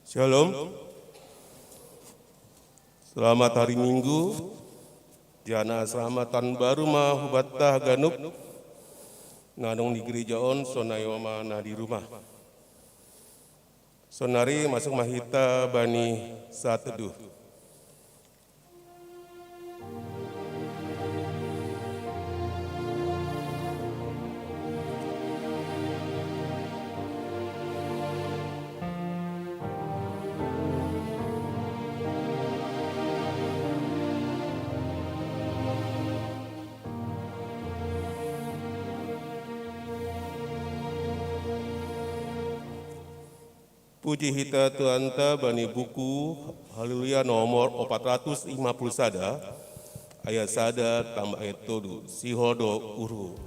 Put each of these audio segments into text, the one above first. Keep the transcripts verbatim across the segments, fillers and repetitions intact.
Shalom. Selamat hari Minggu. Jana selamat tahun baru ma hubatta ganup na adong di gereja on, sonai ma na di rumah. Sonari masuk ma hita bani saat teduh. Puji hita Tuhanta bani buku Haleluya nomor opat ratus lima puluh sada, ayat sada tamba ayat tolu, sihol do uhur.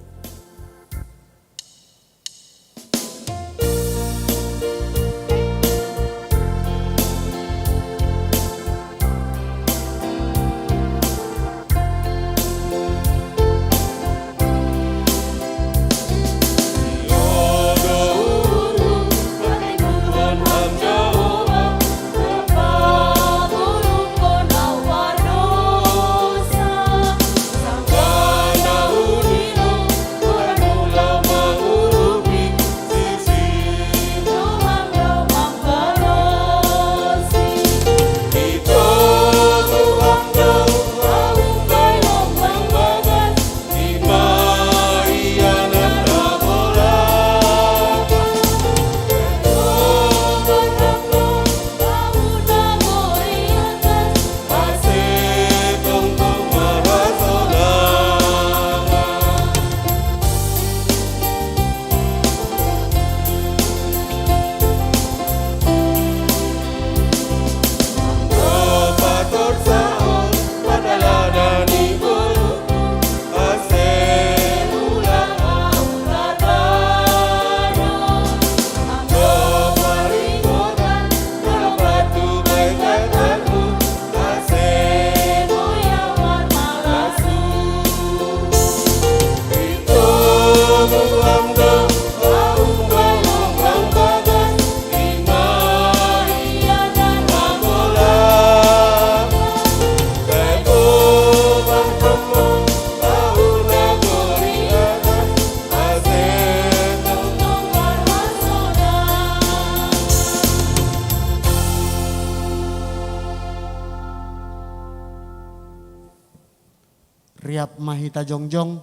Riap ma hita jongjong.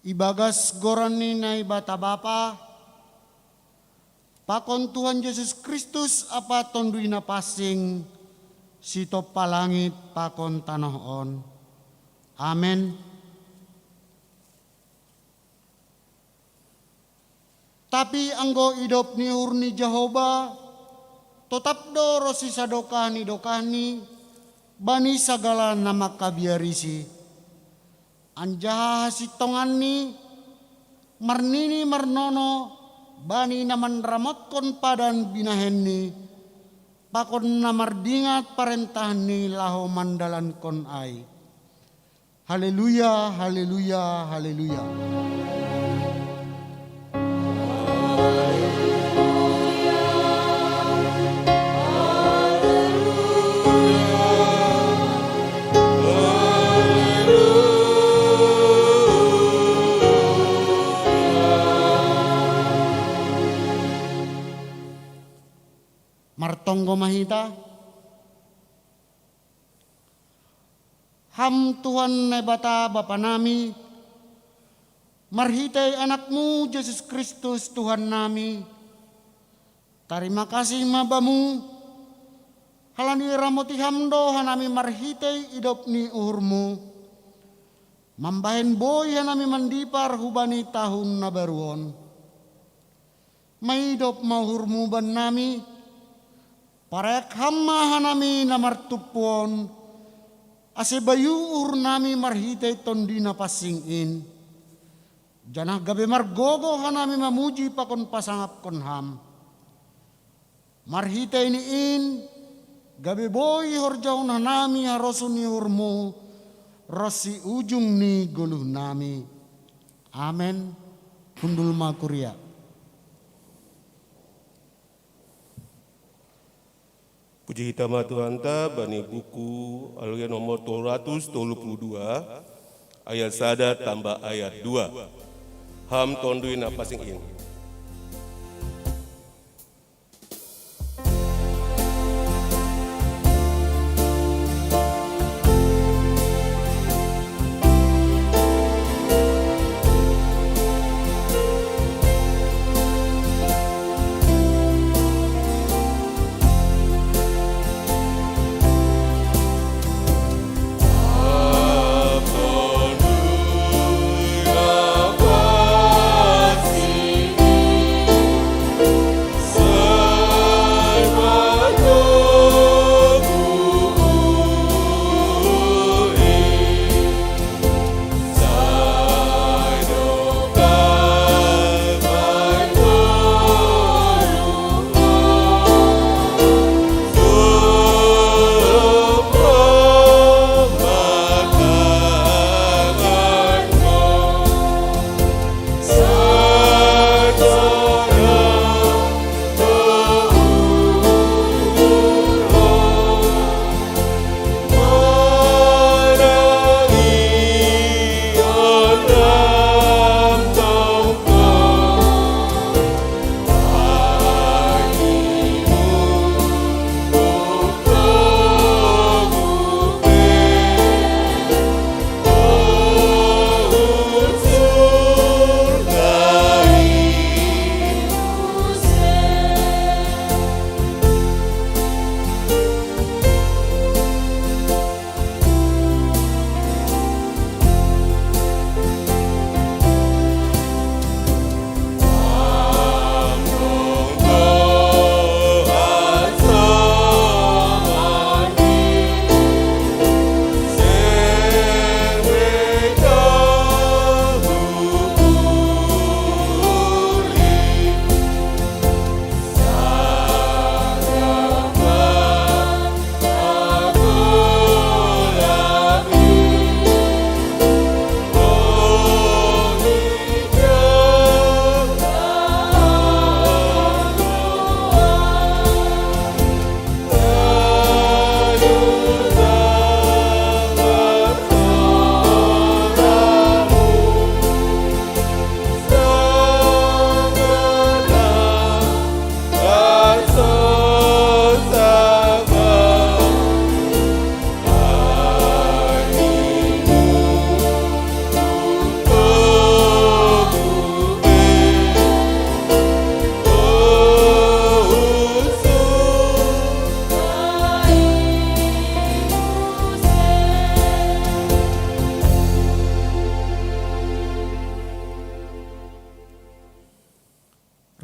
Ibagas goran ni Naibata Bapa, pakon Tuhan Jesus Kristus ampa Tonduy Napansing, sitompa langit pakon tanoh on. Amen. Tapi anggo idop ni uhur ni Jahowa, totap do ronsi sadokah ni dokahni bani sagala na mangkabiarisi. Anjaha hasintonganni marnini marnono bani na manramotkon padan binahenni, pakon na mardingat parentahni laho mandalankon ai. Haleluya, haleluya, haleluya. Martonggo ma hita. Ham Tuhan Naibata Bapa nami, marhitei Anak-Mu Jesus Kristus Tuhan nami, tarima kasih ma Bamu, halani ramoti Ham do hanami marhitei idop ni uhur-Mu, mambahen boi hanami mandipar hubani tahun na baru on. Maidop ma uhur-Mu bannami, parayak Ham ma hanami na martumpu on, ase bayu uhur nami marhitei Tonduy Napansing in, janah gabe margogoh hanami mamuji pakon pasangapkon Ham. Marhitei ni in, gabe boi horjahon hanami harosuh ni uhur-Mu ronsi ujung ni goluh nami. Amen. Hundul ma kuria. Puji hita ma Tuhanta bani buku Alkitab nomor tolu ratus tolu puluh dua, ayat sada tambah ayat dua. Ham tondui na pasing in.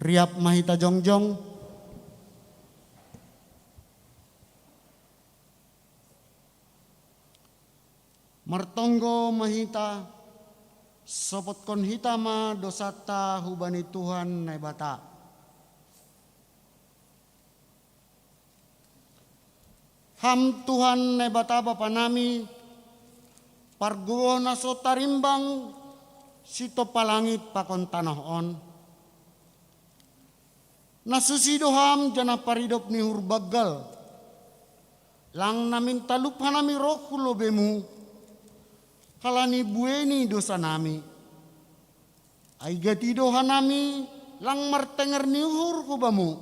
Riap ma hita jongjong. Martonggo ma hita, sopotkon hita ma dosanta hubani Tuhan Naibata. Ham Tuhan Naibata Bapa nami, pargogoh na so tarimbang sitompa langit pakon tanoh on. Na susi do Ham janah paridop ni uhur banggal. Lang na mintalup hanami roh hu lobeiMu, halani buei ni dosanami. Ai gati do hanami lang martenger ni uhur hu Bamu.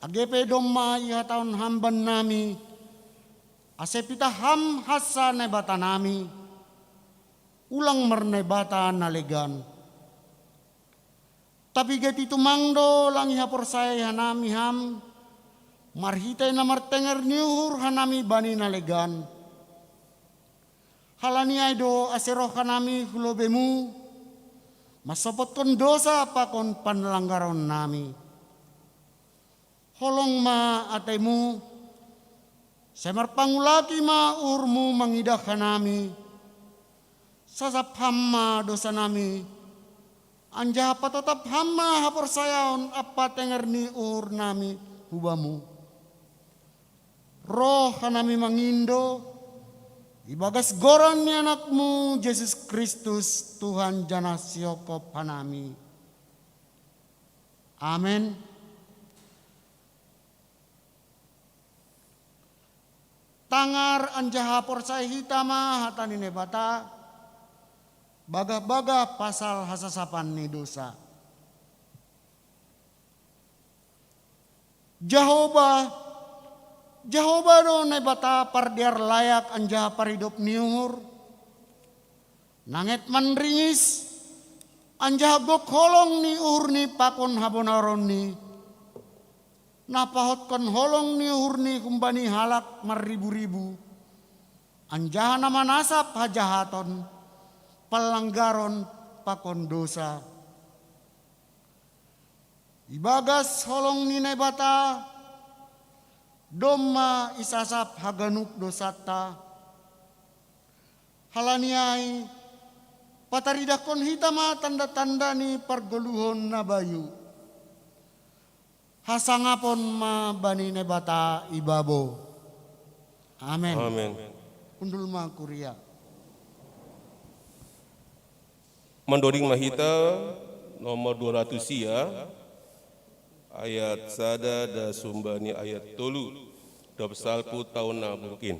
Age pe domma ihatahon Ham bannami, ase pitah Ham hansa Naibatanami, ulang marnaibata na legan. Tapi gati tumang do lang ihaporsayai hanami Ham, marhitei na martenger ni uhur hanami bani na legan. Halani ai do ase roh hanami hu lobeiMu, mansopotkon dosa pakon panlanggaronnami. Holong ma ateiMu, sai marpangulaki ma uhurMu mangidah hanami. Sasap Ham ma dosanami, anjaha patotap Ham ma haporsayaon ampa tenger ni uhurnami hu Bamu. Roh hanami mangindo, Ibagas goran ni Anakmu Jesus Kristus, Tuhan janah sihop hanami. Amen. Tangar anjaha porsaya hita ma hata ni Naibata, bagah-bagah pasal hasasapan ni dosa. Jahowa, Jahowa do Naibata pardear layak anjaha paridop ni uhur, nanget manringis, anjaha gok holong ni uhurni pakon habonaronNi, na pahotkon holong ni uhurNi humbani halak marribu-ribu, anjaha na manasap hajahaton, panlanggaron pakon dosa. Ibagas holong ni Naibata, domma isasap haganup dosanta. Halani ai, pataridahkon hita ma tanda-tanda ni pargoluhon na bayu. Hasangapon ma bani Naibata ibabo. Amen. Amen. Hundul ma kuria. Mandoding ma hita nomor dua ratus sia, ayat sada das humbani ayat tolu, dob salpu taon na buruk in.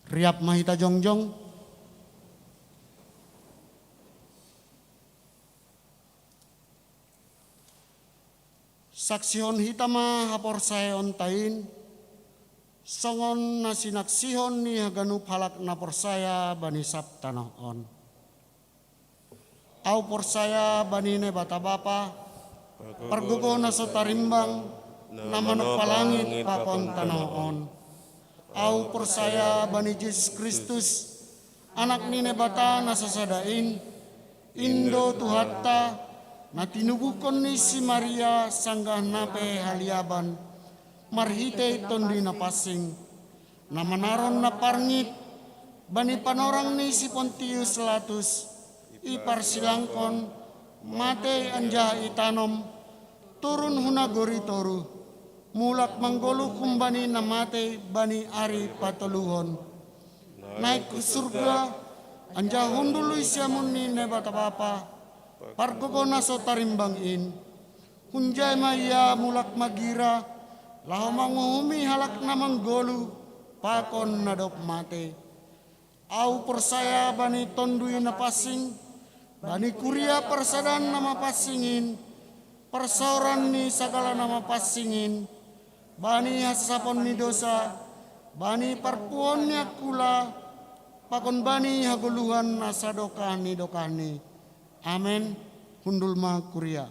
Riap ma hita jongjong. Saksihon hita ma haporsayaonta in, songon na sinaksihon ni haganup halak na porsaya bani sab tanoh on. Ahu porsaya bani Naibata Bapa, Pargogoh na so tarimbang, na manompa langit pakon tanoh on. Ahu porsaya bani Jesus Kristus, Anak ni Naibata na sasada in, in do Tuhanta, na tinubuhkon ni si Maria sanggah na pe haliaban, marhitei Tonduy Napansing, na manaron na parngit bani panorang ni si Pontius Latus, iparsilangkon, matei anjaha itanom, turun hu nagori toruh, Mulak manggoluh humbani na matei bani ari patoluhon. Naik hu surga, anjaha hundul hu siamun ni Naibata Bapa, pargogoh na so tarimbang in. Hunjai ma Ia mulak magira, laho manguhumi halak na manggoluh pakon na dob matei. Ahu porsaya bani Tonduy Napansing, bani kuria parsadaan na mapansing in, parsaoran ni sagala na mapansing in, bani hasasapon ni dosa, bani parpuhoon ni angkula, pakon bani hagoluhan na sadokah ni dokahni. Amen. Hundul ma kuria.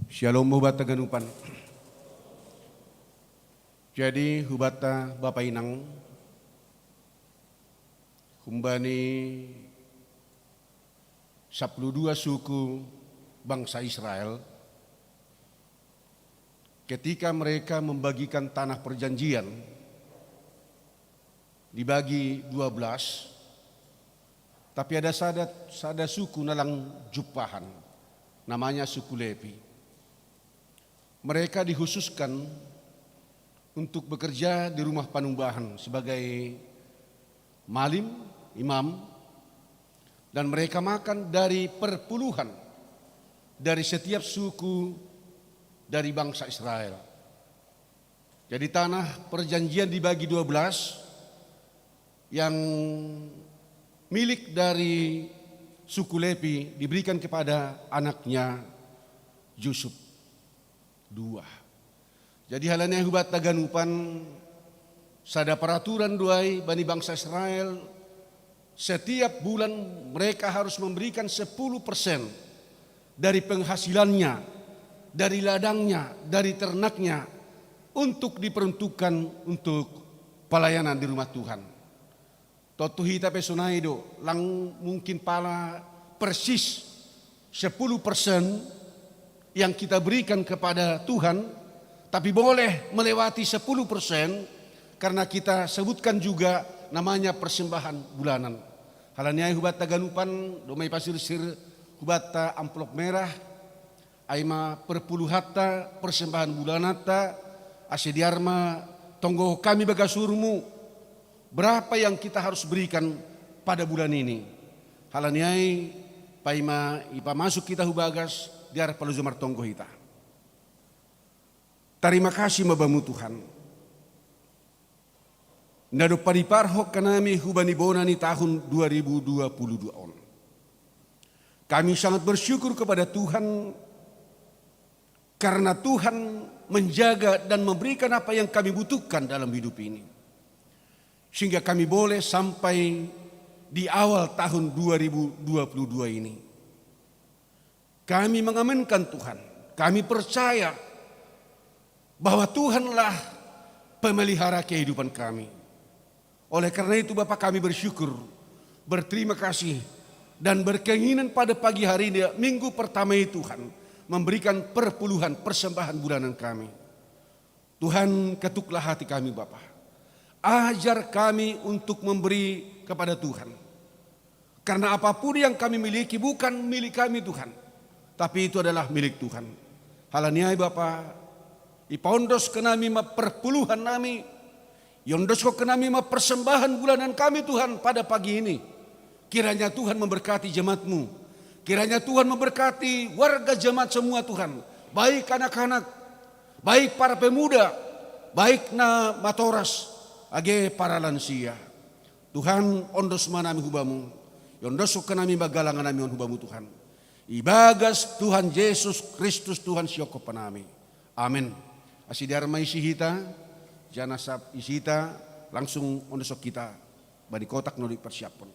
Syalom hubata ganupan. Jadi hubata bapa inang, humbani sapuluh dua suku bangsa Israel, ketika mereka membagikan tanah perjanjian, dibagi dua belas, tapi ada sada, sada suku na lang jumpahan, namanya suku Lepi. Mereka dikhususkan untuk bekerja di rumah panumbahan sebagai malim, imam, dan mereka makan dari perpuluhan dari setiap suku dari bangsa Israel. Jadi tanah perjanjian dibagi dua belas, yang milik dari suku Lepi diberikan kepada anaknya Yusuf. Dua. Jadi halani ai hubata ganupan, sada peraturan do ai bani bangsa Israel, setiap bulan mereka harus memberikan sepuluh persen dari penghasilannya, dari ladangnya, dari ternaknya, untuk diperuntukkan untuk pelayanan di rumah Tuhan. Tontu hita pe sonai do, lang mungkin pala persis sepuluh persen yang kita berikan kepada Tuhan, tapi boleh melewati sepuluh persen karena kita sebutkan juga namanya persembahan bulanan. Halani ai hubata ganupan, domai pasirsir hubata amplop merah, ai ma perpuluhanta, persembahan bulananta, ase dear ma tonggohon kami bagasurmu, berapa yang kita harus berikan pada bulan ini. Halani ai, paima ipamasuk hita hu bagas, dear paloja martonggo hita. Tarima kasih ma Bamu Tuhan. Na dob padiparhon hanami hubani bona ni tahun dua ribu dua puluh dua on. Kami sangat bersyukur kepada Tuhan karena Tuhan menjaga dan memberikan apa yang kami butuhkan dalam hidup ini. Sehingga kami boleh sampai di awal tahun dua ribu dua puluh dua ini. Kami mengaminkan Tuhan. Kami percaya bahwa Tuhanlah pemelihara kehidupan kami. Oleh karena itu Bapa, kami bersyukur, berterima kasih, dan berkeinginan pada pagi hari ini, minggu pertama ini Tuhan, memberikan perpuluhan persembahan bulanan kami. Tuhan, ketuklah hati kami Bapa. Ajar kami untuk memberi kepada Tuhan. Karena apapun yang kami miliki bukan milik kami Tuhan, tapi itu adalah milik Tuhan. Halani ai Bapa, ipaondoskon hanami ma perpuluhan nami, iondoskon hanami ma persembahan bulanan kami Tuhan pada pagi ini. Kiranya Tuhan memberkati jemaat-Mu. Kiranya Tuhan memberkati warga jemaat semua Tuhan. Baik anak-anak, baik para pemuda, baik na matoras, age para lansia. Tuhan, ondos ma hanami hu Bamu. Iondoskon hanami ma galangan nami on hu Bamu Tuhan. Ibagas Tuhan Jesus Kristus Tuhan sihop hanami. Amen. Ase dear ma isi hita, janah sab isi hita, langsung ondoskon hita bani kotak na dob iparsiaphon.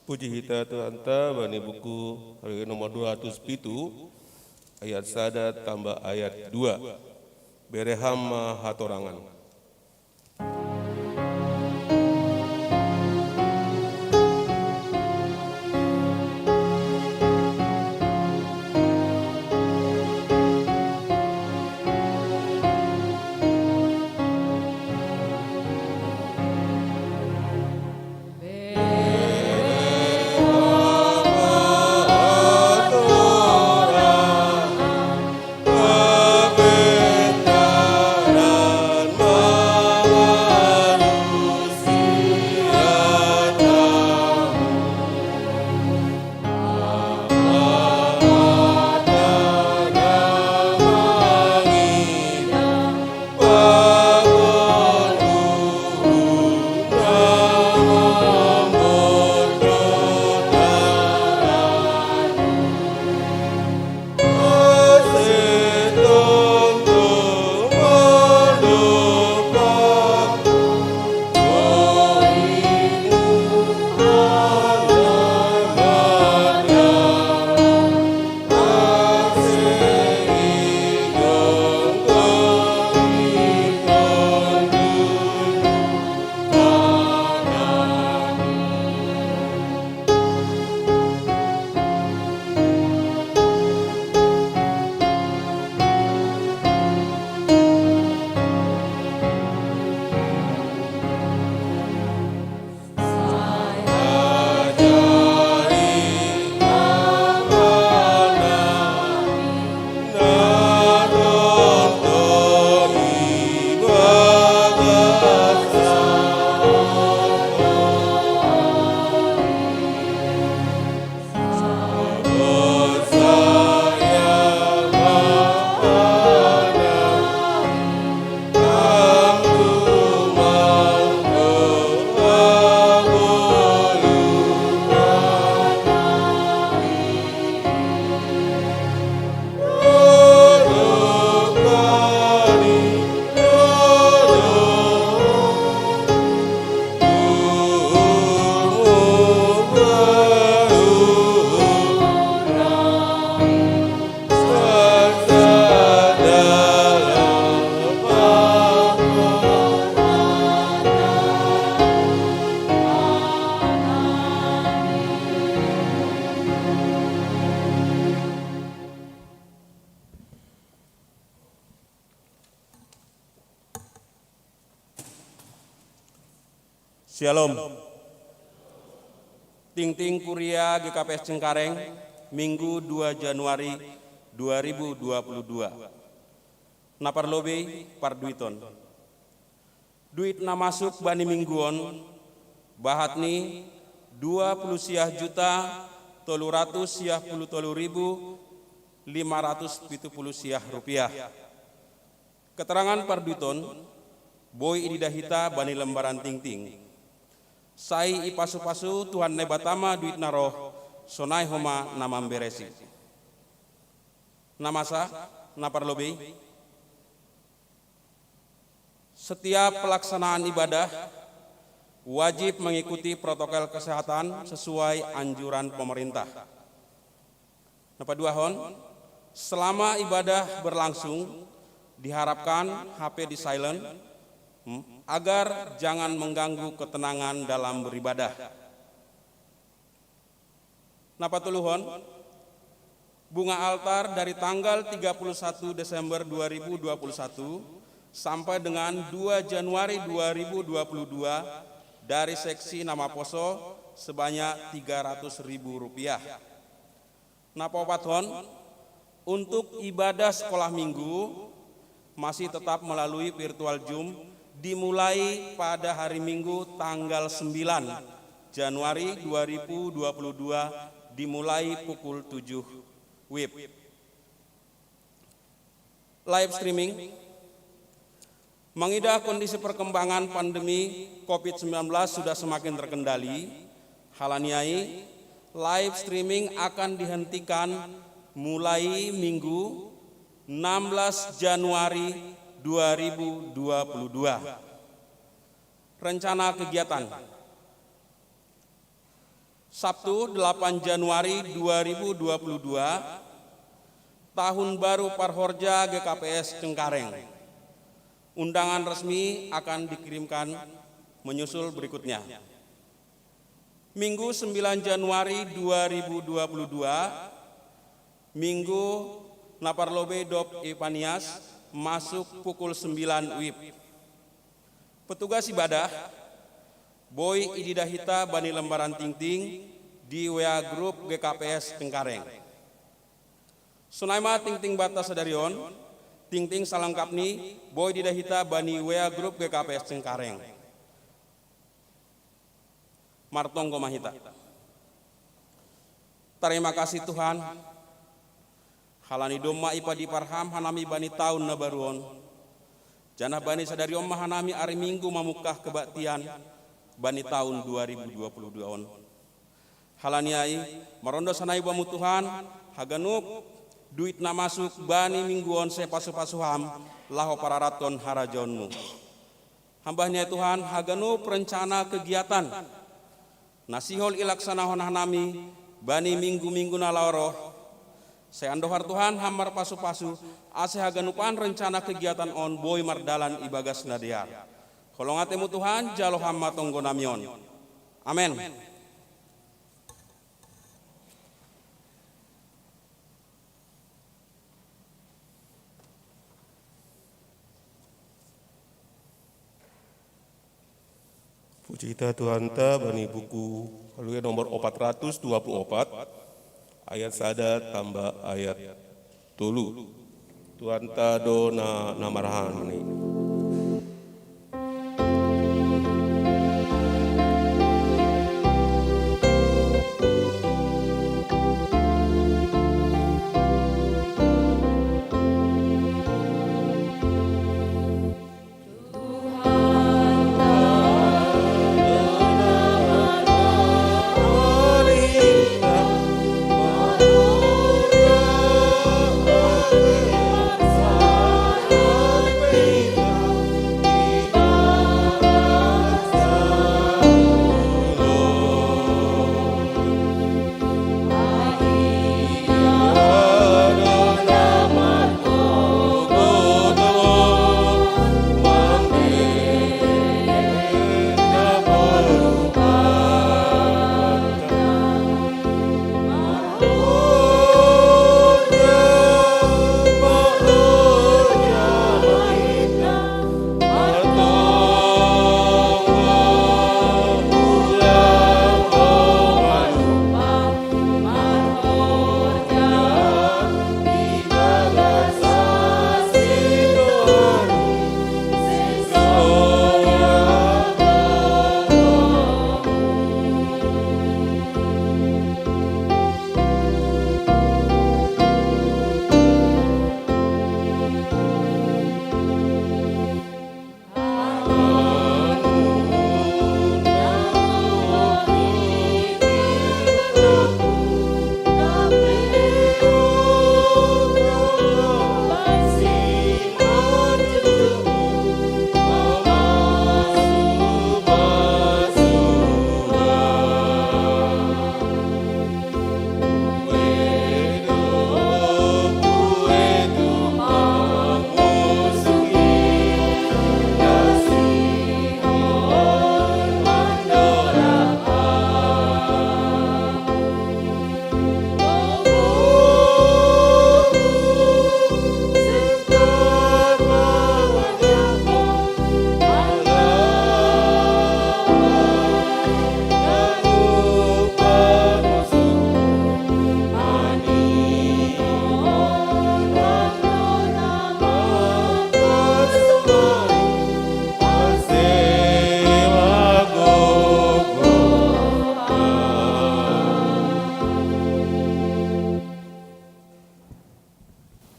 Puji hita Tuhanta bani buku Raya nomor dua ratus pitu, ayat sada tambah ayat dua. Bereham ma hatorangan. Syalom. Tingting Kuria G K P S Cengkareng, Minggu dua Januari dua ribu dua puluh dua. Na parlobei parduiton. Duit na masuk bani minggu on, bahatni dua puluh siah juta tolu ratus siah puluh tolu ribu lima ratus pitu puluh siah rupiah. Keterangan parduiton boi ididah hita bani lembaran tingting. Sai ipasu-pasu Tuhan Naibata ma duit na roh, sonai homa na mamberesi. Na masa, na parlobei. Setiap pelaksanaan ibadah wajib mengikuti protokol kesehatan sesuai anjuran pemerintah. Na paduahon, selama ibadah berlangsung, diharapkan H P di silent, hmm, agar jangan mengganggu ketenangan dalam beribadah. Na patoluhon, bunga altar dari tanggal tiga puluh satu Desember dua ribu dua puluh satu sampai dengan dua Januari dua ribu dua puluh dua dari seksi na maposo sebanyak tiga ratus ribu rupiah. Na paopathon, untuk ibadah sekolah minggu masih tetap melalui virtual Zoom, dimulai pada hari Minggu tanggal sembilan Januari dua ribu dua puluh dua, dimulai pukul tujuh W I B. Live streaming. Mengidah kondisi perkembangan pandemi covid sembilan belas sudah semakin terkendali, halani ai live streaming akan dihentikan mulai Minggu enam belas Januari dua ribu dua puluh dua. Rencana kegiatan. Sabtu, delapan Januari dua ribu dua puluh dua, Tahun Baru Parhorja G K P S Cengkareng. Undangan resmi akan dikirimkan menyusul berikutnya. Minggu, sembilan Januari dua ribu dua puluh dua, Minggu, Naparlobe Dop Epanias, masuk pukul sembilan wib. Petugas ibadah, boi ididahita bani lembaran tingting di W A grup G K P S Cengkareng. Sonai ma tingting banta sadari on, tingting salangkapni boi ididahita bani W A grup G K P S Cengkareng. Martonggo ma hita. Tarima kasih Tuhan, halani domma ipadiparham hanami bani taun na baru on. Janah bani sadari on ma hanami ari Minggu mamungkah kebaktian bani taun dua ribu dua puluh dua on. Halani ai, marondo sanai Bamu Tuhan, haganup duit na masuk bani Minggu on sai pasu-pasu Ham laho pararatkon harajaonMu. Hambah ni ai Tuhan, haganup rencana kegiatan na sihol ilaksanahon hanami bani minggu-minggu na laho roh, sai andohar Tuhan Ham marpasu-pasu, ase haganupan rencana kegiatan on boi mardalan ibagas na dear. Holong ateMu Tuhan, jalo Ham ma tonggonami on. Amen. Puji hita Tuhanta bani buku Haleluya nomor opat ratus dua puluh opat, ayat sada tamba ayat tolu. Tuhanta do na, na marhahan ni.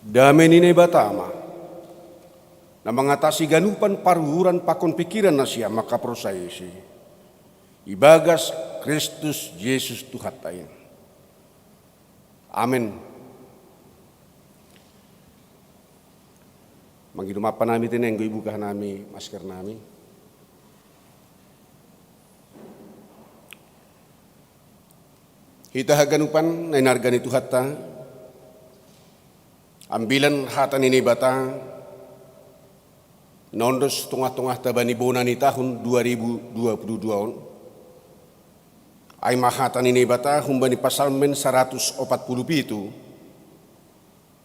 Dame ni Naibata ma, na mangatasi ganupan paruhuran pakon pingkiran nasiam mangkaporsayaisi, ibagas Kristus Jesus Tuhanta in. Amen. Mangido ma hanami tinenggo, ibuka hanami masker nami. Hita haganupan na inarga ni Tuhanta, ambilan hata ni Naibata na ondos tongah-tongahta bani bona ni tahun dua ribu dua puluh dua on. Ai ma hata ni Naibata humbani Pasalmen saratus opat puluh pitu,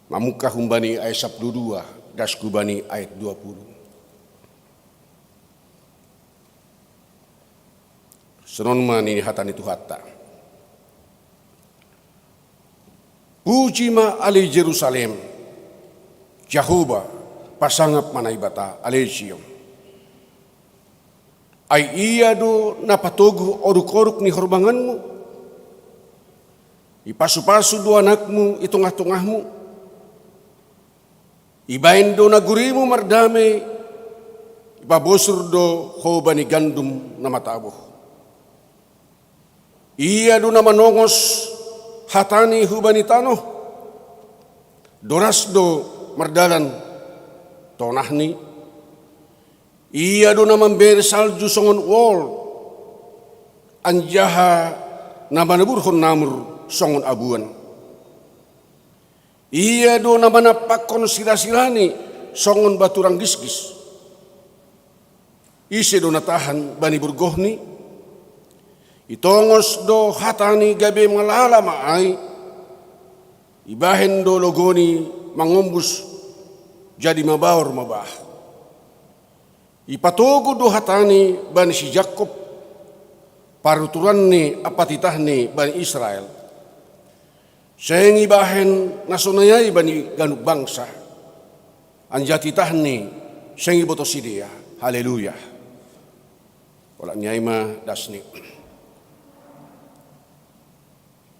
mamungka humbani ayat sapuluh dua, das hubani ayat dua puluh. Sonon ma nini hata ni Tuhanta. Puji ma ale Jerusalem, Jahowa, pasangap ma Naibata ale Sion. Ai ia do na patogu oruk-oruk ni horbanganmu, ipasu-pasu do anakmu i tongah-tongahmu. Ibahen do nagorimu mardame, ipabosur do ho bani gandum na matabuh. Ia do na manongos hatani hubani tanoh, doras do mardalan tonahni. Ia do na mambere salju songon wol, anjaha na manaburhon namur songon abuan. Ia do na manampakkon sira-sirani songon batu ranggisgis. Ise do na tahan bani burgohni? Itongos do hatani gabe malala ma ai. Ibahen do logoni mangombus jadi mabaor ma bah. Ipatogu do hatani bani si Jakob, paruturanni ampa titahni bani Israel. Seng ibahen na sonai ai bani ganup bangsa, anjaha titahni seng iboto sidea. Haleluya. Olat ni ai ma dasni.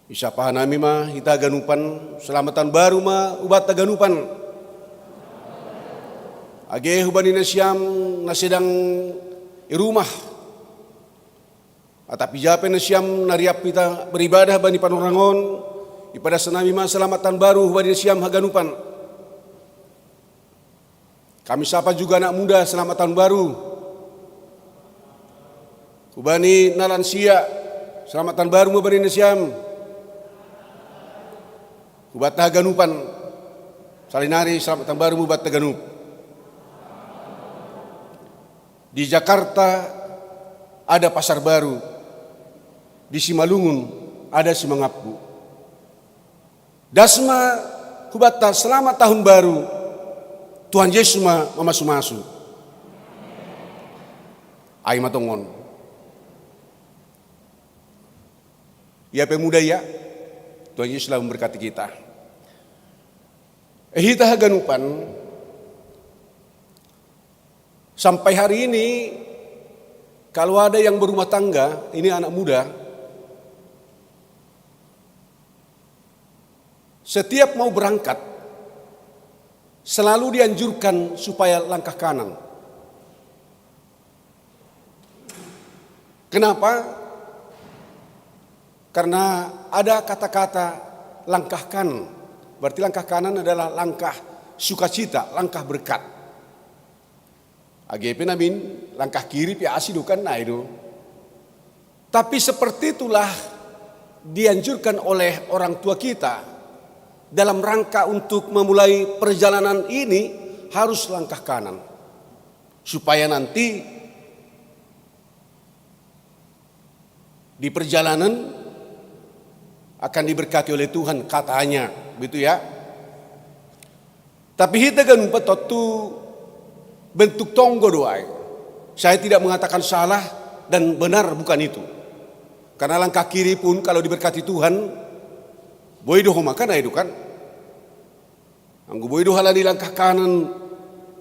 Isapa hanami ma hita haganupan, selamat tahun baru ma hubanta haganupan. Age hubani nasiam na sedang i rumah, atap ija pe nasiam na riap hita beribadah bani panorang on, ipadas hanami ma selamat tahun baru hubani nasiam haganupan. Kami sapa juga anak muda, selamat tahun baru. Hubani na lansia, selamat tahun baru ma hubani nasiam. Hubanta haganupan, salinari selamat tahun baru ma hubanta haganup. Di Jakarta ada pasar baru, di Simalungun ada Simangampu. Das ma hubanta selamat tahun baru. Tuhan Yesus ma mamasu-masu. Ai ma tongon. Ia pe muda ia. Tuhan Yesus lah memberkati kita. Eh, hita haganupan, sampai hari ini, kalau ada yang berumah tangga, ini anak muda, setiap mau berangkat, selalu dianjurkan supaya langkah kanan. Kenapa? Karena ada kata-kata langkah kanan. Berarti langkah kanan adalah langkah sukacita, langkah berkat. Age pe namin, langkah kiri pe asi do kan, na i do. Tapi seperti itulah dianjurkan oleh orang tua kita dalam rangka untuk memulai perjalanan ini harus langkah kanan. Supaya nanti di perjalanan akan diberkati oleh Tuhan, katanya, begitu ya. Tapi hita ganup pe tontu bentuk tonggo do ai. Saya tidak mengatakan salah dan benar, bukan itu. Karena langkah kiri pun kalau diberkati Tuhan, boi do ho ma kan, na i do kan. Anggo boi do halani langkah kanan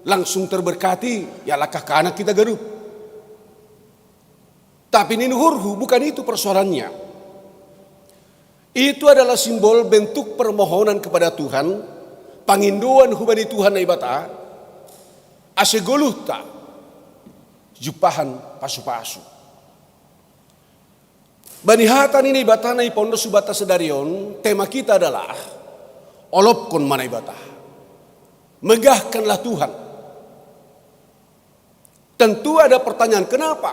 langsung terberkati, ya langkah kanan hita ganup. Tapi nini uhurhu, bukan itu persoalannya. Itu adalah simbol bentuk permohonan kepada Tuhan, pangindoan hubani Tuhan Naibata, ase goluhta jumpahan pasu-pasu. Bani hata ni Naibata na ipaondos hubanta sadari on, tema kita adalah olopkon ma Naibata. Megahkanlah Tuhan. Tentu ada pertanyaan, kenapa?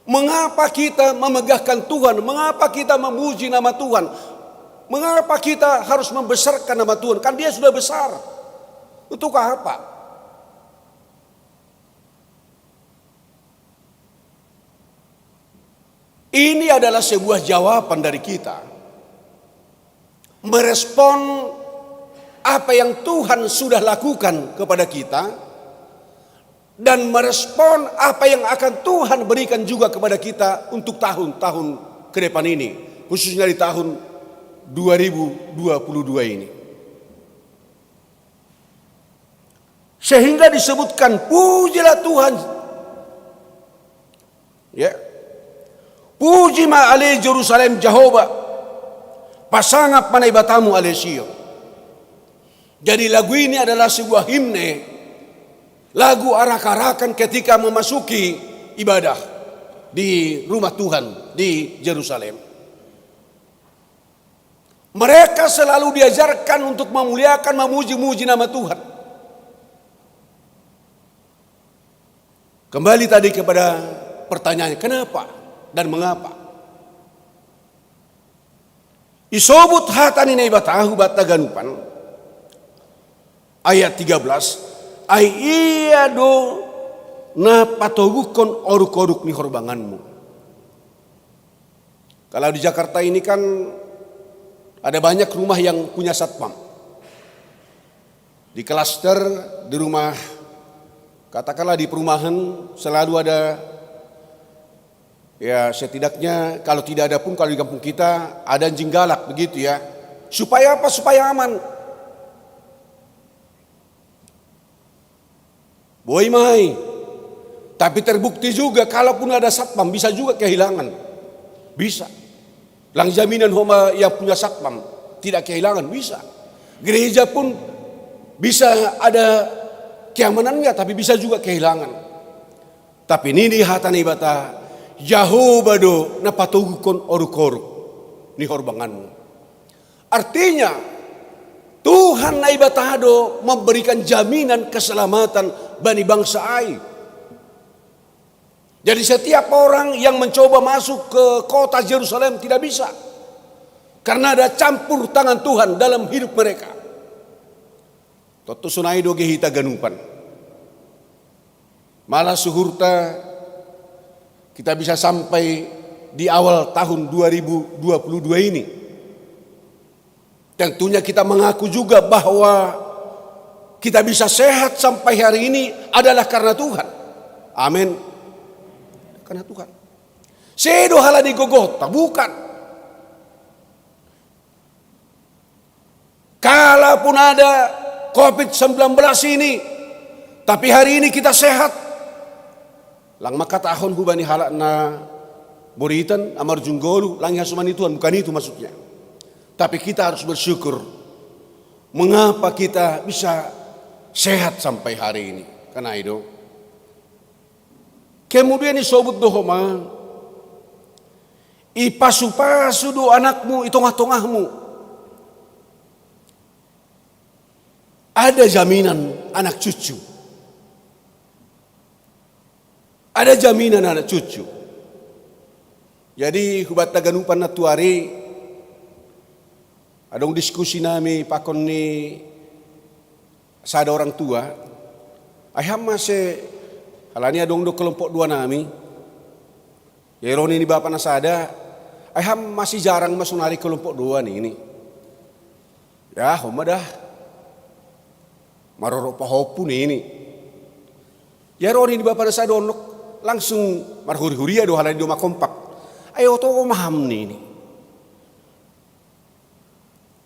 Mengapa kita memegahkan Tuhan? Mengapa kita memuji nama Tuhan? Mengapa kita harus membesarkan nama Tuhan? Kan Dia sudah besar. Untuk apa? Ini adalah sebuah jawaban dari kita merespon apa yang Tuhan sudah lakukan kepada kita dan merespon apa yang akan Tuhan berikan juga kepada kita untuk tahun-tahun ke depan ini, khususnya di tahun dua ribu dua puluh dua ini. Sehingga disebutkan, "Pujilah Tuhan." Ya. "Puji ma ale Jerusalem Jehovah, pasangap ma Naibatamu ale Sion." Jadi lagu ini adalah sebuah himne, lagu arak-arakan ketika memasuki ibadah di rumah Tuhan di Jerusalem. Mereka selalu diajarkan untuk memuliakan, memuji-muji nama Tuhan. Kembali tadi kepada pertanyaan, kenapa dan mengapa? Isobut hata ni Naibata hubatta ganupan, ayat tiga belas, "Ai ia do na patoguhkon oruk-oruk ni horbanganmu." Kalau di Jakarta ini kan ada banyak rumah yang punya satpam. Di klaster, di rumah, katakanlah di perumahan, selalu ada, ya, setidaknya kalau tidak ada pun, kalau di kampung kita ada anjing galak begitu, ya. Supaya apa? Supaya aman. Boi mai. Tapi terbukti juga, kalaupun ada satpam, bisa juga kehilangan. Bisa. Lang jaminan homa yang punya satpam tidak kehilangan, bisa. Gereja pun bisa ada keamanannya, tapi bisa juga kehilangan. Tapi nini hata ni Naibata, "Jahowa do na patoguhkon oruk-oruk ni horbanganmu." Artinya, Tuhan Naibata do memberikan jaminan keselamatan bani bangsa ai. Jadi setiap orang yang mencoba masuk ke kota Jerusalem tidak bisa. Karena ada campur tangan Tuhan dalam hidup mereka. Tontu sonai do ge hita ganupan. Malah suhurta kita bisa sampai di awal tahun dua ribu dua puluh dua ini. Tentunya kita mengaku juga bahwa kita bisa sehat sampai hari ini adalah karena Tuhan. Amin. Karena Tuhan. Sedo halani gogohta, bukan. Kalaupun ada covid sembilan belas ini, tapi hari ini kita sehat. Lang makatahon hubani halak na boritan, na marjunggolu, lang ihasomani Tuhan, bukan itu maksudnya. Tapi kita harus bersyukur. Mengapa kita bisa sehat sampai hari ini? Kan ai do. Kemudian isobut do homa, "Ipasu-pasu do anakmu i tongah-tongahmu." Ada jaminan anak cucu. Ada jaminan anak cucu. Jadi hubatta ganupan na tuari, adong diskusi nami pakon ni sada orang tua. "Ai ham mase," halani adong do kelompok dua nami. Jadi ro nini bapa na sada, "Ai ham mase jarang ma sonari kelompok dua nini." "Ya, homa dah. Marorok pahompu nini." Ya ro nini bapa na sada, ondok langsung marhuri-huria do halani do ma kompak. "Ai oto ma ham nini.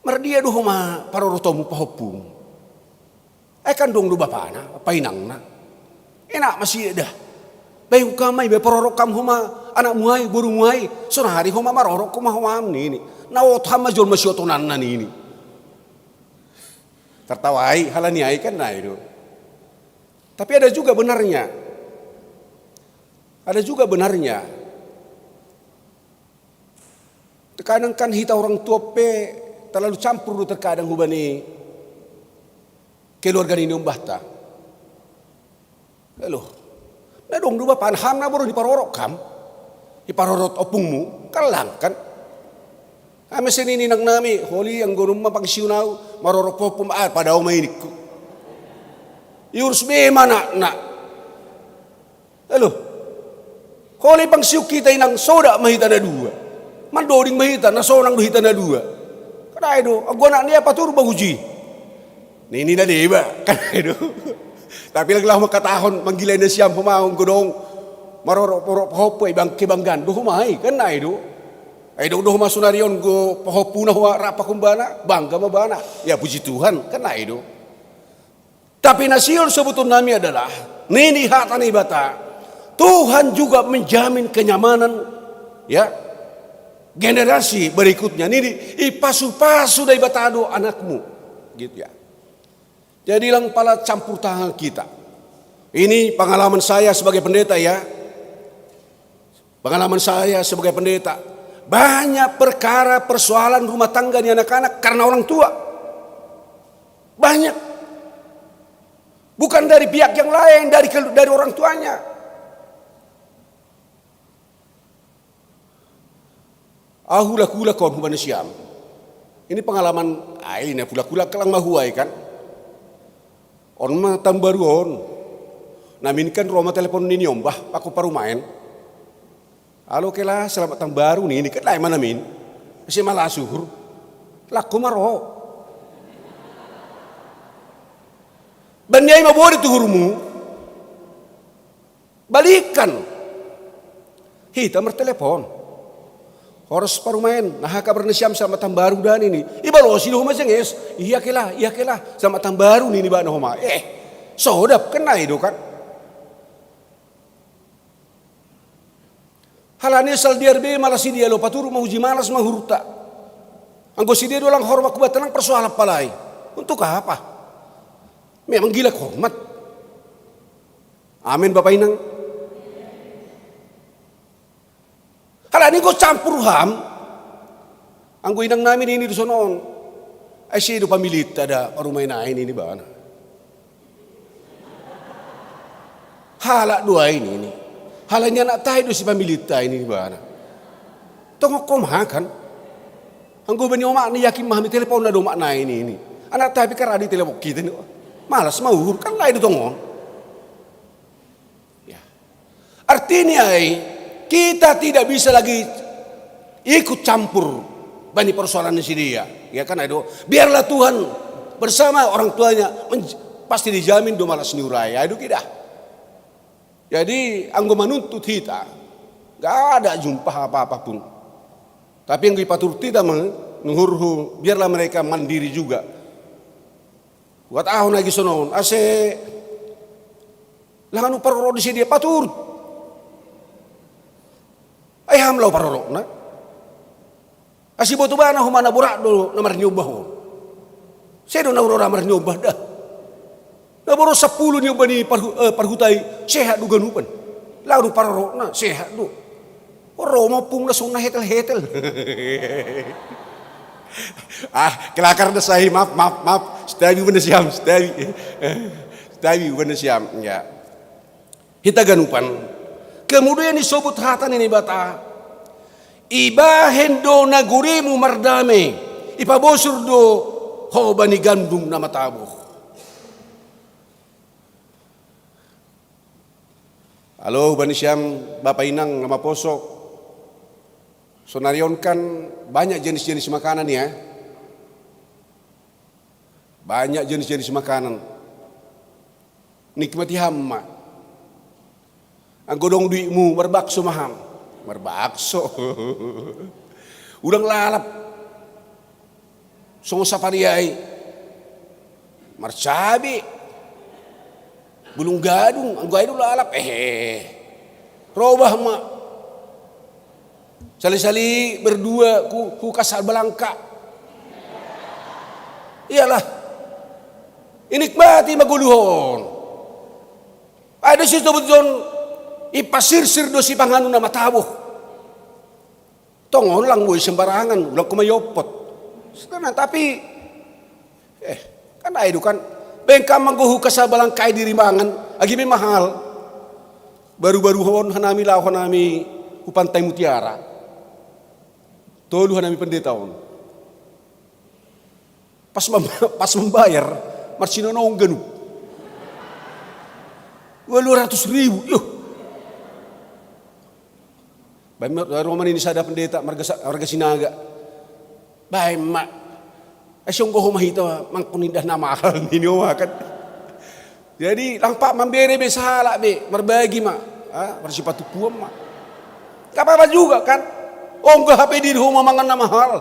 Mardia do homa parorotomu pahompumu? Ai kan dong do bapana, painangna. Enak mase dah. Baen kam ma iba, parorok kam homa anakmu ai, borumu ai. Sonari homa marorok homa, homa am nini. Na oto ham ma jolma siotonanna nini." Tertawai, halani ai kan ai do. Tapi ada juga benarnya. Ada juga benarnya. Terkadang kan hita orang tua pe terlalu campur do terkadang hubani keluarga nini ombahta. Elo. Na dong do bapana, ham na boru ni parorok kam. Iparorot opungmu, kallang kan. Ame senini nang nami, holi anggo nung mapangsiunau, marorot opung, ah, padao mainikku. Iurus be mana, nak. Halo. Holi pangsiuk kita inang soda mahita na dua. Mandoding mahita, na sonang do hita na dua. Kadai do, anggo anak nia patur baguji. Nini na deba, kan ai do. Tapi lang laho mangkatahon, manggilai nasiam homa anggo dong marorot-orot pahompu, ai bang kebanggaan do homa i, kan ai do. Ai dong do homa sonari on go pahompuna homa rap pakumbana, bangga ma bana. Ya puji Tuhan, kan ai do. Tapi na sihol sebetulnami adalah nini hata ni Naibata, Tuhan juga menjamin kenyamanan, ya, generasi berikutnya. Nini, ipasu-pasu Naibata do anakmu. Gitu ya. Jadi lang pala campur tangan kita. Ini pengalaman saya sebagai pendeta ya. Pengalaman saya sebagai pendeta. Banyak perkara persoalan rumah tangga di anak-anak karena orang tua. Banyak. Bukan dari pihak yang lain, dari dari orang tuanya. Ahu lakulak on hubani siam. Ini pengalaman ai na pulak-pulak lang mahuai kan. On ma tambaru on. Namin kan ro ma telepon nini ombah, paku parumaen. Halo kela, selamat tambaru nini, kan lai ma namin. Ise ma la suhur. Lakku ma ro. Bandiai ma bodi tuhurmu. Balikan. Hita martelepon. Horas parumaen, naha kabar nasiam, selamat tambaru da nini. Ibalosi do homa jenges. Iya kela, iya kela. Selamat tambaru nini bana homa. Eh, sodap kan ai do kan. Halani sal diar be malas i dia lo patur, mahuji malas ma uhurta. Anggo si dia do lang hormat kubatan lang persoalan palai. Untuk apa? Memang gila hormat. Amin Bapak Inang. Halani go campur ham. Anggo inang nami nini do sonon. Ai si do pamilitta da parumaen ai nini bana. Halak do ai nini. Halani anak tai do si pamilitta ai nini bana. Tongok ko makan. Anggo bani omak ni yakin mahami telepon na do omak nai nini. Anak tai pe karadi telepon kita ni. Malas ma uhur kan lai do tongon. Ya. Artinya ai, kita tidak bisa lagi ikut campur bani persoalan ni si dia. Ya kan ai do. Biarlah Tuhan bersama orang tuanya pasti dijamin do malas ni urai. Ai do kida. Jadi anggo manuntut hita, gak ada jumpa apa-apa pun. Tapi anggo ipaturut hita ma nuhurhu, biarlah mereka mandiri juga. Buat ahu nagi sonon ase langan uparoro di si dia paturut. Ai ham lau parorokna. Asi boto bana homa na borat do na marniombah on. Sedo na urora marniombah da. Na boros sappulu niombah ni parhutai sehat do ganupan. Lau do parorokna sehat do. Roma pung na sonna hetel-hetel. Ah, kelakar da sai, maaf, maaf, maaf. Setabi bener siam, setabi. Setabi bener siam, ya. Hita ganupan. Kemudian isobut hata ni Naibata. Ibahen do nagorimu mardame. Ipabosur do ho bani gandum na mataboh. Halo bani siam bapa inang na maposo. Sonari on kan banyak jenis-jenis makanan ya. Banyak jenis-jenis makanan. Nikmati ham ma. Anggo dong duitmu marbakso ma ham. Marbakso. Ulang lalap. Songon sapari ai. Marcabe. Bulung gadung, anggo ai do lalap eh. Robah ma. Sali-sali berdua ku, ku kasar balangka. Iyalah. Inikmati ma goluhon. Ada si tobut jon ipasirsir do si panganu na mataboh. Tongon lang boi sembarangan, ulang kuma iopot. Sekarang tapi eh kan ai do kan. Bengkam manggohu kasar balangka i diri mangan, agi me mahal. Baru-baru on hanami lao hanami ku Pantai Mutiara. Tolu hanami pendeta on. Pas mem-, pas membayar, marsinonong ganup. Walu ratus ribu, loh. Bae ma, roman ini sada pendeta marga sa-, marga Sinaga. Bae ma. Ai songgo ho ma hita mangkon indah na mahal nini ho ma kan. Jadi lang pa mambere be sahala be, marbagi ma. Ah, marsipatu puan ma. Gak apa-apa juga kan. Ongga hape diri ho ma mangan na mahal.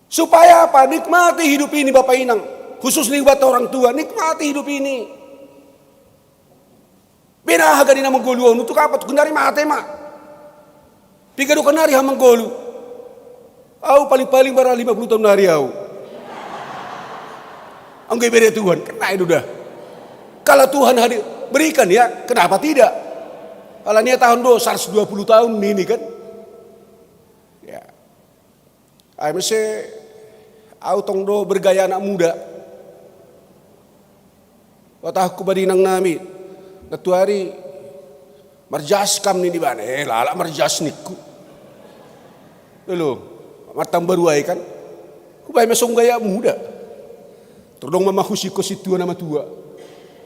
Supaya apa? Nikmati hidup ini, Bapak Inang. Khususnya buat orang tua, nikmati hidup ini. Bena haga di na manggolu on, untuk apa? Tu kundari mate ma. Piga do kanari ha manggolu. Au paling-paling bara lima puluh tahun nari au. Anggo ibere Tuhan, kena itu dah. Kalau Tuhan hadir, berikan ya, kenapa tidak? Alania tahun do, seratus dua puluh tahun ini kan. Ya. Ai mese, au tong do bergaya anak muda. Watahku badinang nami, natuari marjas kam nini bana, eh, lala marjas nikku. Lolo, martamba ruai kan. Kubae mesong gaya muda. Tordong mamahusi ko si tua nama tua.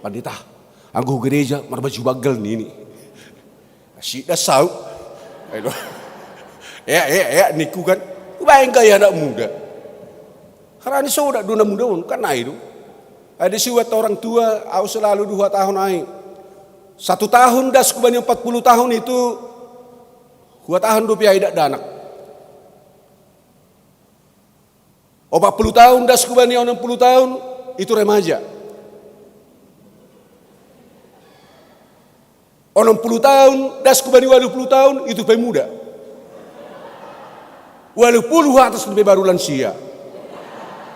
Pandita, anggo gereja marbaju bagel nini. Sida sau. Ayo. Ya, ya, ya, niku kan. Kubae gaya anak muda. Harani soda dona muda on, kan ai do. Ada siwat orang tua, au selalu dua tahun ai. Satu tahun das kubani empat puluh tahun itu, dua tahun do piai dak danak. Opat puluh tahun das kubani onom puluh tahun, itu remaja. Onom puluh tahun das kubani walu puluh tahun, itu pemuda. Walu puluh atas lebih baru lansia.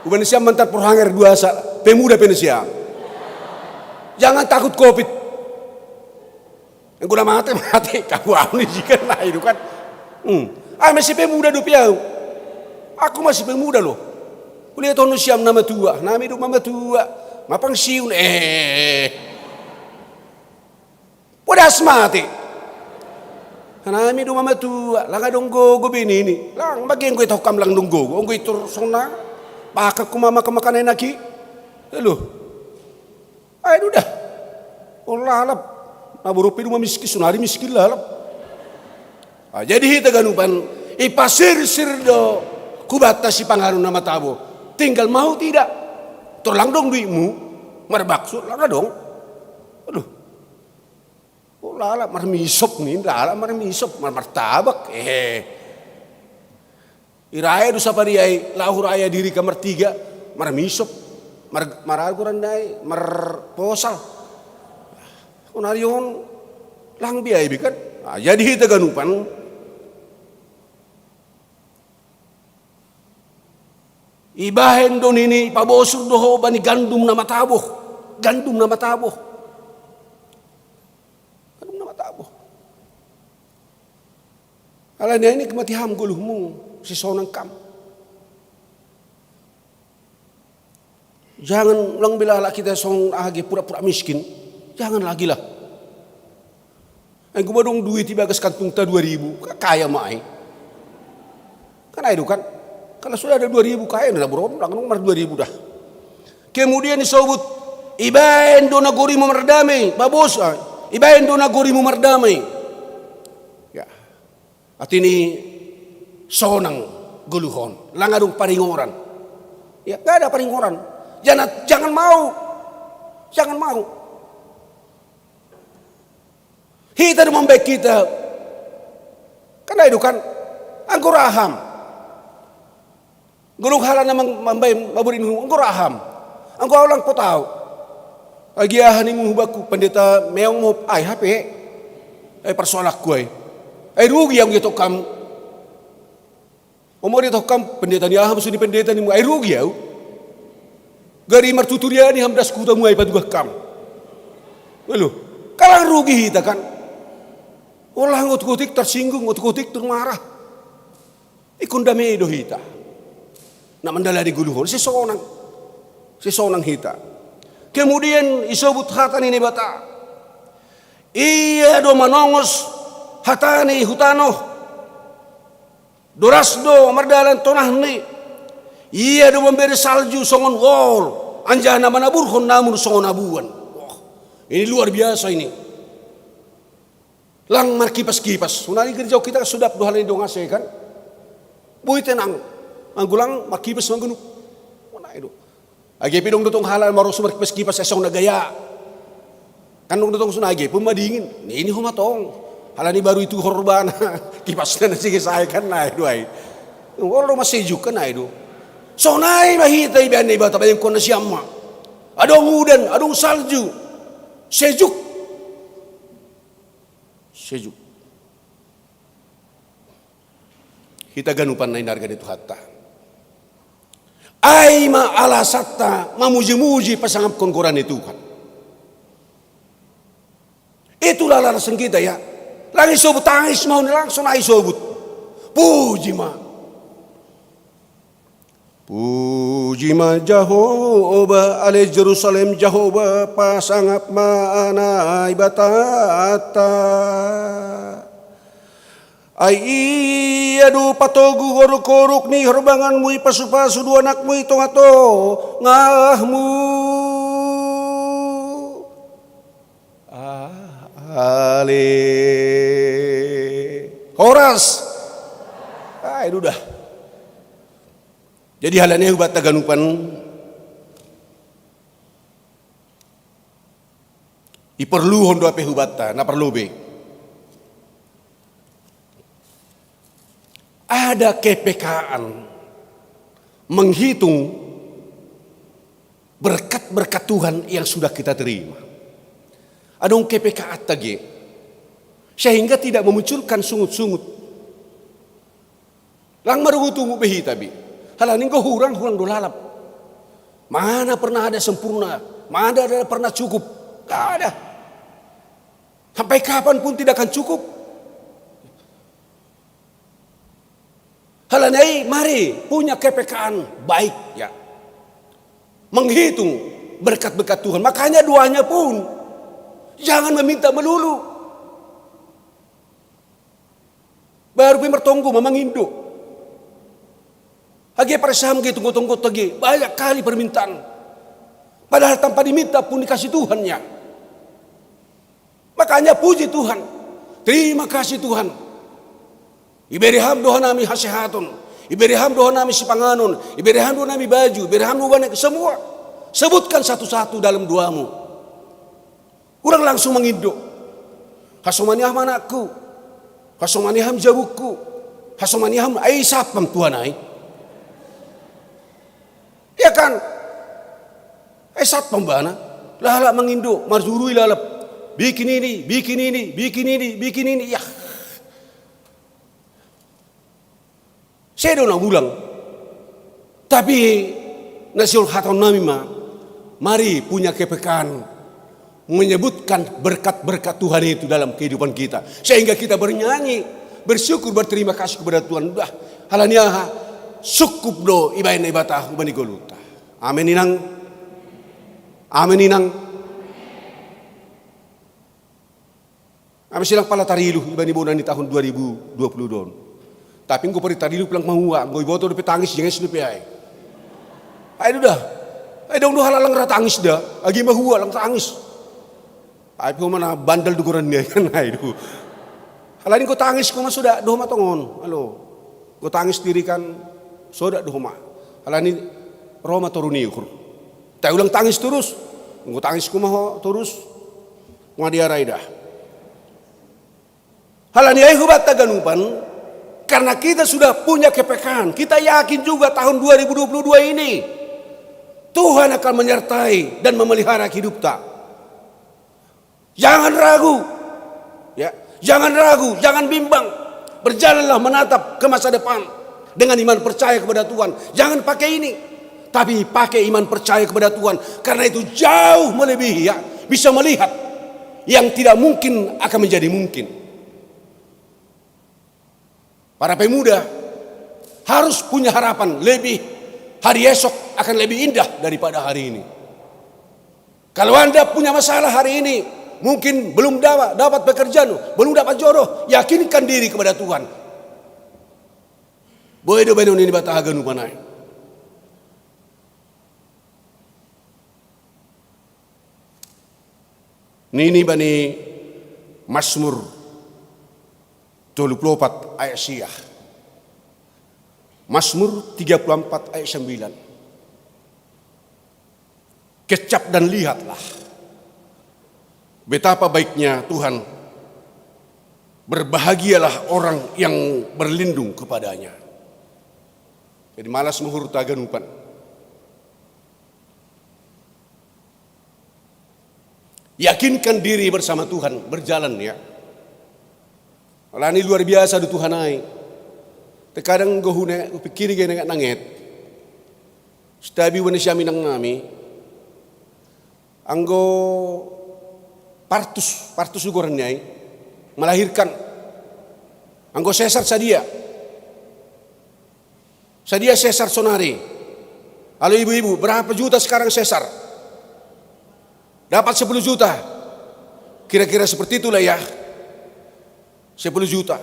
Kubani siam mantar porhanger dua sa, pemuda pene siam. Jangan takut covid. Guna mate, mate. Kamu anu jika na itu kan. Hmm. Ah, masih pemuda do piau. Aku masih pemuda loh. Kuliah tahun siam nama tua, nami do mama tua. Mapang siun, eh. Podas mate. Nami do mama tua, lang adong gogo benini. Lang bagian gue tokam lang dong gogo, gue tur sona. Baka ku mama kemakan enaki. Loh. Ai do dah. O lalap. Na borope do ma miskin, sonari miskin lalap. Ah, jadi hita ganupan, ipasirsir do kubata si pangaru nama tabo. Tinggal mau tidak. Torlang dong duitmu. Marbakso, lang adong. Aduh. O lalap marmisop ni, lalap marmisop, mar-, martabak. Eh. Irae do sapari ai, lahu rae diri ka martiga, marmisop, mar-, maragu randai, marposal. Onari on, lang biai bikan. Ah, jadi hita ganupan. Ibahen do nini, ipabosur do ho bani gandum na mataboh. Gandum na mataboh. Gandum na mataboh. Alani ai nikmati ham goluhmu, sisonang kam. Jangan ulang bila halak kita song age pura-pura miskin. Jangan lagi lah. Ai guma dong duit ibagas kantungta dua ribu, ka-, kaya ma ai. Kan ai do kan. Kalau sudah ada dua ribu kaya na borom lang dong mar dua ribu dah. Kemudian isobut, ibaen do nagorimu mardamei, babos ai. Ibaen do nagorimu mardamei. Ya. Artini sonang goluhon, lang adong paringoran. Ya, gak ada paringoran. Jangan, jangan mau. Jangan mau. Hita do mambaen hita. Kan ai do kan. Anggo ra ham. Golong halak na mang-, mambaen maburinmu, anggo ra ham. Anggo au lang potau. Agi aha nimu hubaku, pendeta meong mo ai hape. Ai parsoalakku ai. Ai rugi au ngetokam. Omori toh kam pendeta ni aha, maksud ni pendeta ni mu, ai rugi au. Gari martuturia ni ham das kuta mu ai patugas kam. Lalu, kalang rugi hita kan. Olah ngotik-ngotik tersinggung, ngotik-ngotik termarah. Ikon damai do hita. Nak mandalani goluhon, sisonang. Sisonang hita. Kemudian isobut hata ni Naibata. Ia do manongos hatani hu tanoh, doras do mardalan tonahni. Ia do mambere salju songon wol, anjaha na manaburhon namun songon abuan. Wah, ini luar biasa ini. Lang markipas-kipas. Sonari gereja kita sudah dua hal ini dong ase kan. Boi tenang. Anggo lang markipas manggunuk. Mana itu? Age pe dong do tong halak marosu markipas-kipas esong na gaya. Kan dong do tong sonai age pe madingin. Ini homa tong. Halani baru itu horban. Kipasna na sige sai kan nai do ai. Wol do masejuk kan nai do. Sonai ma hita ibaen Naibata bayangkon na siamma. Adong udan, adong salju. Sejuk. Sejuk. Hita ganupan na inarga ni Tuhanta. Ai ma alasanta mamuji-muji pasangapkon goran ni Tuhan. Itulah alasan kita ya. Lagi sobut tangis mau ni langsung ai sobut. Puji ma. Puji ma Jahowa, ale Jerusalem Jahowa, pasangap ma Naibatanta. Ai ia do patogu horuk-horuk ni horbanganmu, ipasu-pasu do anakmu i tonga-tongahmu. Ah, ale. Horas. Ai dudah. Jadi halani ai hubanta ganupan, iporluhon do ape hubanta na parlobei. Ada kepekaan menghitung berkat-berkat Tuhan yang sudah kita terima. Adong kepekaan tage, sehingga tidak memunculkan sungut-sungut. Lang marugu-tugu be hita be. Halani anggo hurang, hurang do lalap. Mana pernah ada sempurna? Mana ada pernah cukup? Gak ada. Sampai kapan pun tidak akan cukup. Halani ai mari punya kepekaan baik ya. Menghitung berkat-berkat Tuhan. Makanya doanya pun jangan meminta melulu. Baru pe martonggo ma mangindo. Age parsaham ge tonggo-tonggo tage, banyak kali permintaan. Padahal tanpa diminta pun dikasih Tuhannya. Makanya puji Tuhan. Terima kasih Tuhan. Ibere Ham do hanami hasehaton. Ibere Ham do hanami sipanganon. Ibere Ham do hanami baju. Ibere Ham do banyak semua. Sebutkan satu-satu dalam doamu. Urang langsung mangindo. Hasomani Ham anakku. Hasomani Ham jabukku. Hasomani Ham ai satpam Tuhan ai. Ya kan? Ai satpam bana. Lalap mangindo, marjurui lalap. Bikin ini, bikin ini, bikin ini, bikin ini. Ya. Sedo na ulang. Tapi na siul hatahon nami ma, mari punya kepekaan menyebutkan berkat-berkat Tuhan itu dalam kehidupan kita, sehingga kita bernyanyi, bersyukur, berterima kasih kepada Tuhan. Dah, halani aha? Sungkup do ibaen Naibata hubani ngolunta. Amin inang. Amin inang. Ami silang pala tarilu ibani bona ni tahun dua ribu dua puluh don. Tapi anggo pari tarilu pelang mahua, anggo iboto dope tangis, jenges dope ai. Ai duda. Ai dong do halak lang ra tangis da, agi mahua lang tangis. Ai pe mana bandal do goran ni ai kan ai do. Halani anggo tangis ko ma soda do ma tongon. Alo. Anggo tangis diri kan soda do ma. Halani ro ma toru ni ukur. Tai ulang tangis torus. Anggo tangis ko ma ho torus. Nga diarai da. Halani ai hubanta ganupan, karena kita sudah punya kepekaan, kita yakin juga tahun dua ribu dua puluh dua ini Tuhan akan menyertai dan memelihara hidupta. Jangan ragu, ya, jangan ragu, jangan bimbang. Berjalanlah menatap ke masa depan dengan iman percaya kepada Tuhan. Jangan pakai ini, tapi pakai iman percaya kepada Tuhan. Karena itu jauh melebihi, ya, bisa melihat yang tidak mungkin akan menjadi mungkin. Para pemuda harus punya harapan lebih, hari esok akan lebih indah daripada hari ini. Kalau Anda punya masalah hari ini, Mungkin belum dapat, dapat pekerjaan, belum dapat jodoh. Yakinkan diri kepada Tuhan. Boe do bani on ini bata haganupan ai. Nini bani Mazmur tolu puluh opat ayat sia. Mazmur tiga puluh empat ayat sembilan. Kecap dan lihatlah betapa baiknya Tuhan. Berbahagialah orang yang berlindung kepada-Nya. Jadi malas mahurta haganupan. Yakinkan diri bersama Tuhan, berjalan ya. Alani luar biasa do Tuhan ai. Terkadang anggo hune, hupikiri gena nanget. Sitabi wane siami nang nami. Anggo partus, partus do goranna ai. Melahirkan. Anggo sesar sadia. Sadia sesar sonari. Halo ibu-ibu, berapa juta sekarang sesar? Dapat sepuluh juta. Kira-kira seperti itulah ya. Sepuluh juta.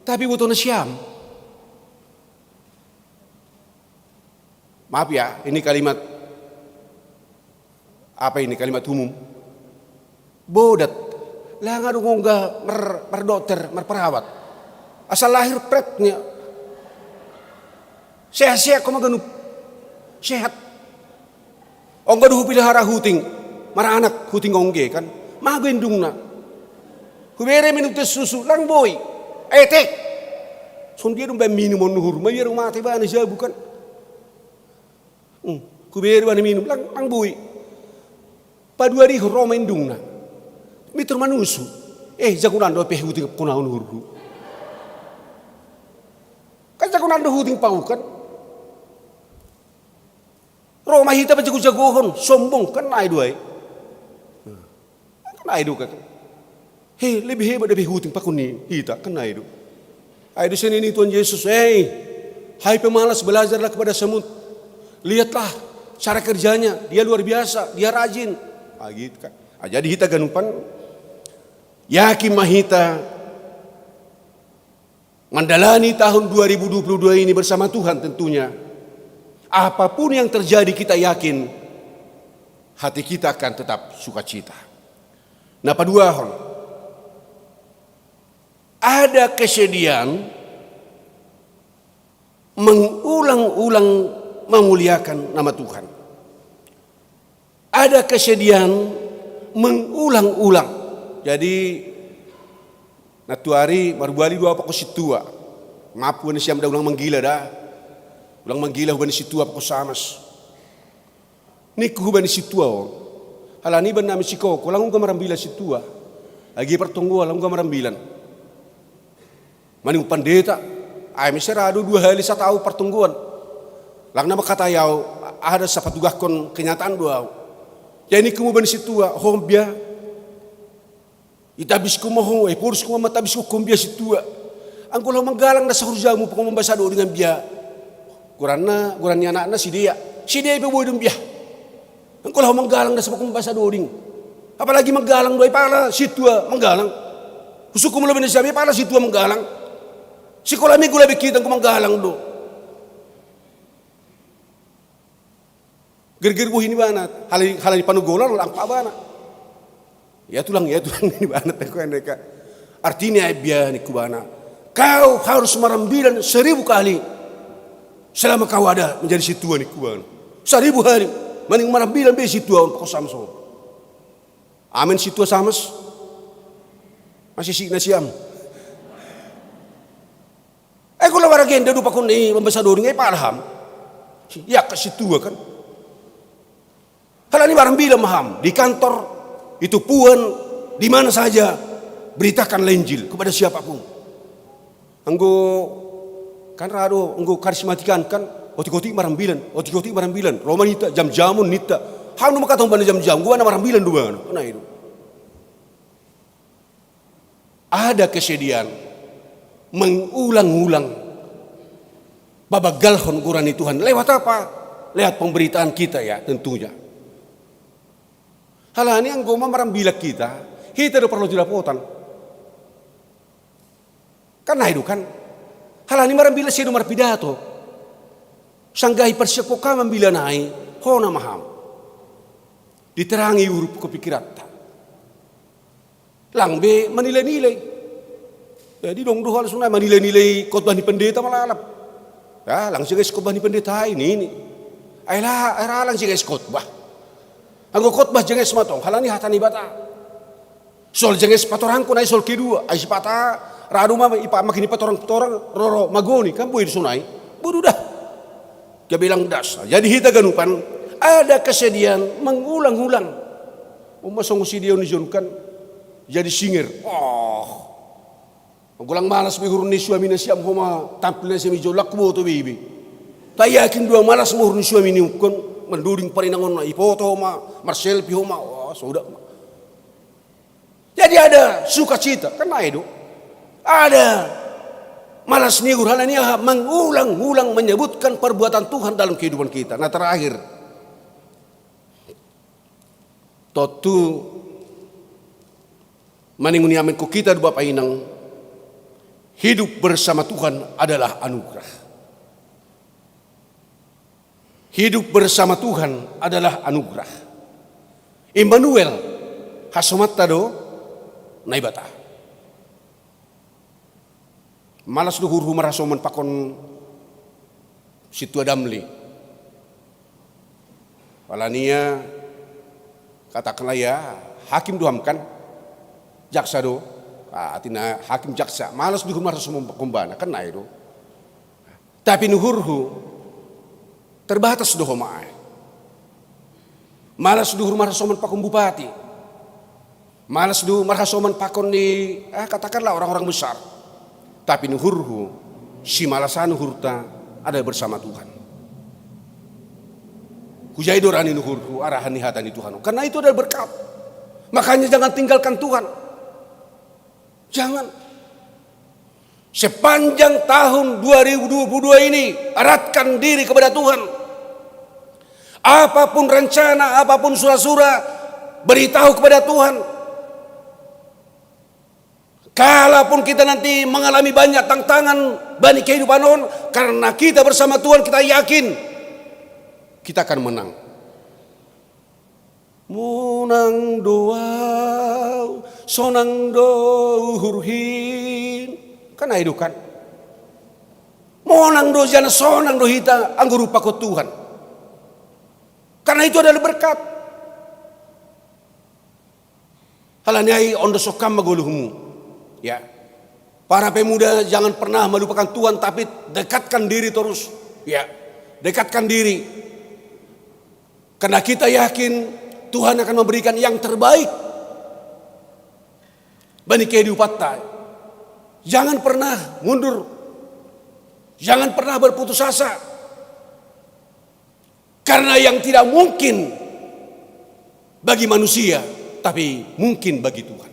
Tapi butuh na siam. Maaf ya, ini kalimat apa ini, kalimat umum. Bodat. Lah nga dung ongga mar, mardokter, marperawat. Asal lahir pret nia. Sehat-sehat ho ma ganup. Sehat. Ongga do hupilihara huting. Maranak huting ongge kan. Mago indungna. Hubere minum teh susu, lang boi. Etek. Songon dia dung baen minum on nuhur. Ma ia dung mate bana jabu kan. Hmm. Hubere bana minum, lang, lang boi. Paduari ho ro ma indungna. Mitur manusu. Eh, jagonan do pe huting pahonon nuhurhu. Kan jagonan do huting pahonon. Ro ma hita pajago-jagohon, sombong, kan nai do ai. Kan nai do kan. He, lebih hebat dari huting pahonon ni hita, kan nai do. Ai do sian i Tuhan Yesus, "Hei, hai pemalas, belajarlah kepada semut. Lihatlah cara kerjanya, dia luar biasa, dia rajin." Ah, gitu kan. Ah, jadi hita ganupan, yakin ma hita mandalani tahun dua ribu dua puluh dua ini bersama Tuhan tentunya. Apapun yang terjadi, kita yakin hati kita akan tetap sukacita. Na paduahon, ada kesediaan mengulang-ulang memuliakan nama Tuhan. Ada kesediaan mengulang-ulang. Jadi, nantuari marbalik do au pakon sintua. Maaf hubani siam da, ulang manggila da. Ulang manggila hubani sintua pakon samas. Ningku hubani sintua on. Alani bannami sikoko, lang ungga marambilan sintua. Agi partonggoan, lang ungga marambilan. Maning pandita, ai muse ra do dua hali sataon partonggoan. Lang na mangkatai au, aha da sapatugaskon kenyataan do au. Jadi ningku ma hubani sintua, ho ombia. Itabiskon ma ho, eh, poruskon ma, tabiskon ho ombia sintua. Anggo laho manggalang da sahurjamu pakon mambasa doding ombia. Goranna, goran ni anakna si Dea. Si Dea pe boi do ombia. Anggo laho manggalang da sapa pakon mambasa doding. Apalagi manggalang do ai pala sintua manggalang. Husungkun ma lobi na siam i pala sintua manggalang. Sikola minggu labi kita anggo manggalang do. Gerger bohi ni bana, halani, halani panogolan lang pa bana. Ya tulang, ya tulang ni bana teko endeka. Artinya ombia ningku bana. Kau harus marambilan seribu kali selama kau ada menjadi sintua ningku bana. Seribu kali. Maning marambilan be sintua on pakon samas on. Amen sintua samas. Masih si na siam. Eh, kula waragenda do pakon ni mambasa doding, eh, pala ham. Ia ka sintua kan. Halani marambilan ma ham di kantor, itu puan, di mana saja, beritakanlah Injil kepada siapapun. Anggo kan ra do, anggo karismatikan kan, otik-otik marambilan, otik-otik marambilan. Ro ma ninta, jam-jamon ninta. Ham do mangkatahon bana jam-jamon, anggo bana marambilan do bana. Kan nai do. Ada kesediaan mengulang-ulang pabagalhon goran ni Tuhan. Lewat apa? Lewat pemberitaan kita ya tentunya. Halani anggo ma marambilak hita, hita do parlu didapotan. Kan na i do kan? Halani marambilak sian do marpidato. Sanggah i parsiap ho ka mambilanai, hona ma ham. Diterangi uhur pikiranta. Lang be manilai-nilai. Jadi dong do halak sonai manilai-nilai khotbah ni pendeta malalap. Ya, lang jenges khotbah ni pendeta i nini. Ai la, ai la lang jenges khotbah. Anggo khotbah jenges ma tong, halani hata ni Debata. Soal jenges patorangkon ai soal kedua, ai sipata ra do ma ipa-, maki ni patorang-patorang, roro magoni, kan boi do sonai. Bodo dah. Gabe lang das. Jadi hita ganupan, ada kesedihan mengulang-ulang. Uma songo si dia ni John kan. Jadi singer. Oh. Gulang malas be uhur ni suami na siam homa tampil na siam i jolak boto be ibe. Ta yakin dua malas ma uhur ni suami ni ungkon, manduding parinangon na ipoto homa, marselfie homa, wah, sodak ma. Jadi ada sukacita, kan na i do. Ada malas ni uhur halani aha, mengulang-ulang menyebutkan perbuatan Tuhan dalam kehidupan kita. Nah, terakhir, tontu maningon ni amen ko kita do Bapa Inang, hidup bersama Tuhan adalah anugerah. Hidup bersama Tuhan adalah anugerah. Immanuel, hasomanta do Naibata. Malas do uhurhu marhasoman pakon sintua Damli. Halani ia, katakanlah ia, hakim do ham kan? Jaksa do. Ah, artina hakim jaksa. Malas do uhur marhasoman pakon ibana, kan na i do. Tapi nuhurhu, terbatas do homa ai. Malas do uhur marhasoman pakon bupati. Malas do uhur marhasoman pakon ni, ah, katakanlah orang-orang besar. Tapi nuhurhu, simalas an uhurta ada bersama Tuhan. Hujaha i do ra ni nuhurhu, arahan ni hata ni Tuhan. Karena itu adalah berkat. Makanya jangan tinggalkan Tuhan. Jangan. Sepanjang tahun dua ribu dua puluh dua ini, eratkan diri kepada Tuhan. Apapun rencana, apapun sura-sura, beritahu kepada Tuhan. Kalaupun kita nanti mengalami banyak tantangan bani kehidupan on, karena kita bersama Tuhan, kita yakin kita akan menang. Monang do au, sonang do uhurhin. Kan na i do kan? Monang do jana sonang do hita anggo rupa ko Tuhan. Karena itu adalah berkat. Halani ai on do songkam ma goluhmu. Ya. Para pemuda, jangan pernah melupakan Tuhan, tapi dekatkan diri terus. Ya. Dekatkan diri. Karena kita yakin Tuhan akan memberikan yang terbaik bani kehidupanta. Jangan pernah mundur. Jangan pernah berputus asa. Karena yang tidak mungkin bagi manusia, tapi mungkin bagi Tuhan.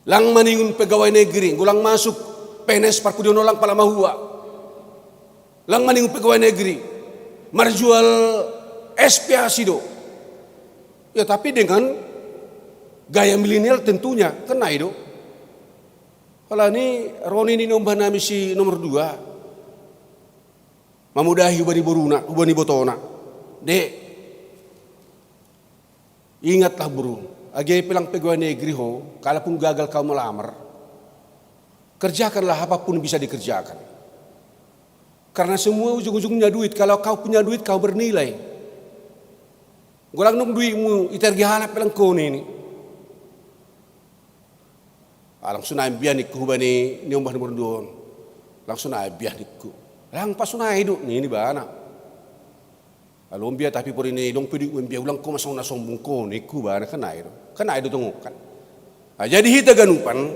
Lang maningon pegawai negeri, anggo lang masuk P N S parpudi on, lang pala mahua. Lang maningon pegawai negeri, marjual es piasi do. Ya, tapi dengan gaya milenial tentunya, kan na i do. Halani ro nini ni ombah nami si nomor dua. Mamudahi hubani boruna, hubani botona. Dek, ingatlah bro, age pe lang pegawai negeri ho, kalaupun gagal kau melamar, kerjakanlah apapun bisa dikerjakan. Karena semua ujung-ujungnya duit, kalau kau punya duit kau bernilai. Anggo lang dung duitmu itergi halak pe lang ho nini. Ah, lang sonai ambia ningku hubani ni ombah nomor dua on. Lang sonai ambia ningku. Lang pa sonai do nini ibana. Alo ambia, tapi porini dong pe duitmu ambia, ulang ho ma songon na sombong ho ningku ibana, kan na i do. Kan na i do tong kan. Ah, jadi hita ganupan,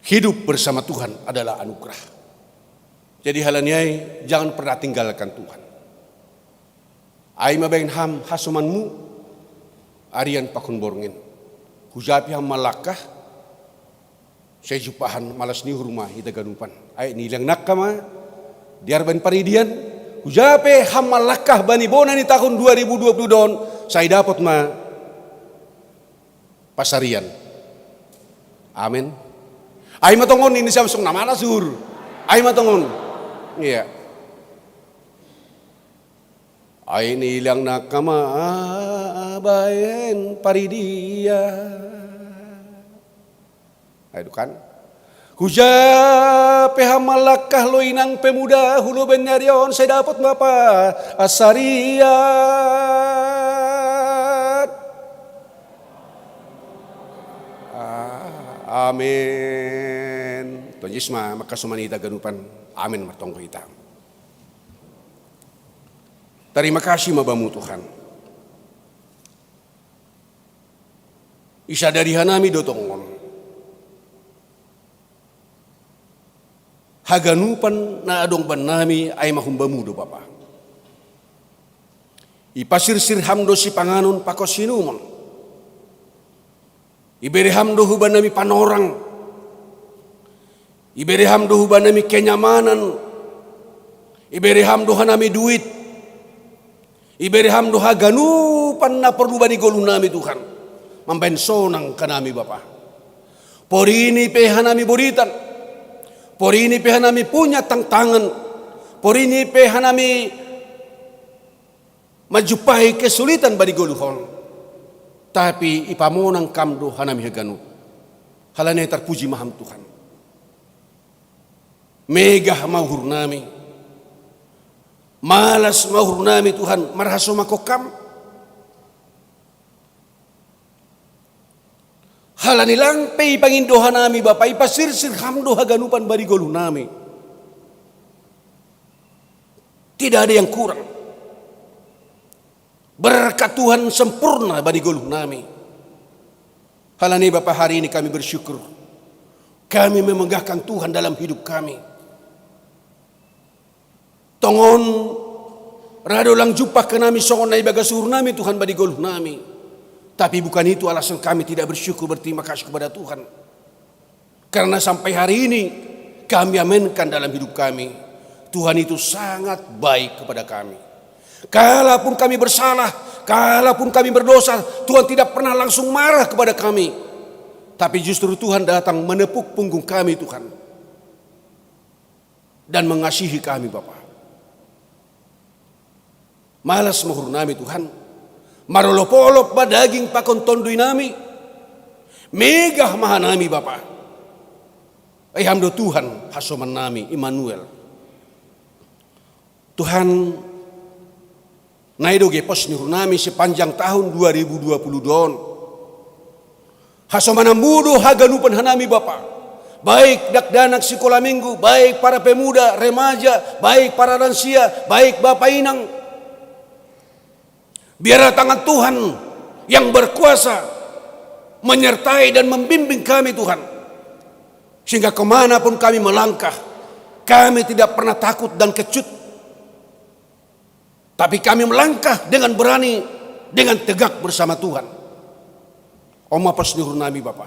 hidup bersama Tuhan adalah anugerah. Jadi halani ai, jangan pernah tinggalkan Tuhan. Ai ma baen ham hasomanmu, arian pakon borngin. Hujapi ham ma langkah, sai jumpahan malas ni uhur ma hita ganupan. Ai nilang nangka ma, dear baen paridian, Hujape hammalakah bani bona ni tahun dua ribu dua puluh don, sai dapot ma pasarian. Amin. Ai ma tongon ini siam sung namana sur. Ai ma tongon. Iya. Ai ni ilang nakama baen paridia. Ai dukan. Hujape hammalakah lo inang pemuda hulo bennarion sai dapot ma pasarian. Ah, amin. Tuhan Yesus ma makasoman ita ganupan. Amin martonggo ita. Terima kasih ma bamu Tuhan. Isa dari hanami do tongon. Haganupan na adong bannami ai mahumbamu do Bapa. Ipasirsir ham do sipanganon pakon sinumon. Ibere ham do hubanami panorang. Ibere ham do hubanami kenyamanan. Ibere ham do hanami duit. Ibere ham do haganupan na porlu bani goluhnami Tuhan. Mambaen sonang hanami Bapa. Porini pe hanami boritan. Porini pe hanami punya tantangan. Porini pe hanami manjumpai kesulitan bani goluhon. Tapi ipamonang kam do hanami haganup. Halani tarpuji ma ham Tuhan. Megah ma uhurnami. Malas ma uhurnami Tuhan marhasomangkon kam. Halani lang pe ipangindo hanami Bapa, ipasirsir ham do haganupan bani goluhnami. Tidak ada yang kurang. Berkat Tuhan sempurna bani goluhnami. Halani Bapa hari ini kami bersyukur. Kami memegahkan Tuhan dalam hidup kami. Tongon ra do lang jumpang hanami songon na ibagas uhurnami Tuhan bani goluhnami. Tapi bukan itu alasan kami tidak bersyukur berterima kasih kepada Tuhan. Karena sampai hari ini kami aminkan dalam hidup kami. Tuhan itu sangat baik kepada kami. Kalaupun kami bersalah, kalaupun kami berdosa, Tuhan tidak pernah langsung marah kepada kami. Tapi justru Tuhan datang menepuk punggung kami Tuhan. Dan mengasihi kami Bapa. Malas ma uhurnami Tuhan. Marolopolop ma daging pakon tonduinami. Megah ma hanami Bapa. Ai ham do Tuhan hasomannami Immanuel. Tuhan, nai do gepos ni uhurnami sepanjang tahun dua ribu dua puluh don. Hasomananmu do haganupan hanami Bapa. Baik dakdanak sikola minggu, baik para pemuda, remaja, baik para lansia, baik bapa inang. Biarlah tangan Tuhan yang berkuasa menyertai dan membimbing kami Tuhan. Sehingga kemana pun kami melangkah, kami tidak pernah takut dan kecut. Tapi kami melangkah dengan berani, dengan tegak bersama Tuhan. On ma pos ni uhurnami Bapa.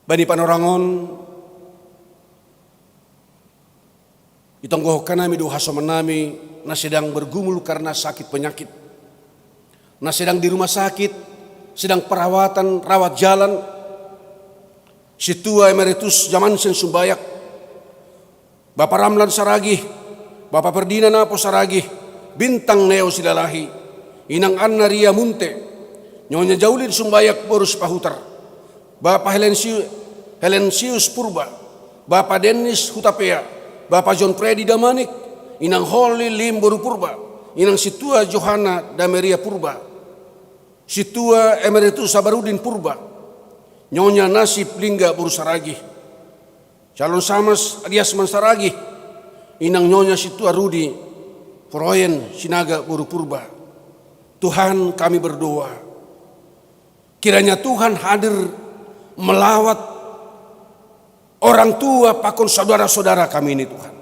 Bani panorang on, itonggohon hanami do hasomannami na sedang bergumul karena sakit penyakit. Na sedang di rumah sakit, sedang perawatan, rawat jalan. Sintua Emeritus Jamansen Sumbayak. Bapa Ramlan Saragih, Bapa Ferdinand Apo Saragih, Bintang Neo Silalahi, Inang Anna Ria Munte, Nyonya Jaulin Sumbayak boru Sipahutar, Bapa Helensi-, Helensius Purba, Bapa Dennis Hutapea, Bapa John Freddy Damanik, Inang Holly Lim boru Purba, Inang Sintua Johanna Dameria Purba, Sintua Emeritus Sabarudin Purba, Nyonya Nasib Lingga boru Saragih, Calon Samas Adias Mansaragi, Inang Nyonya Sintua Rudi, Froyen Sinaga boru Purba. Tuhan, kami berdoa, kiranya Tuhan hadir melawat orang tua pakon saudara-saudara kami ini Tuhan.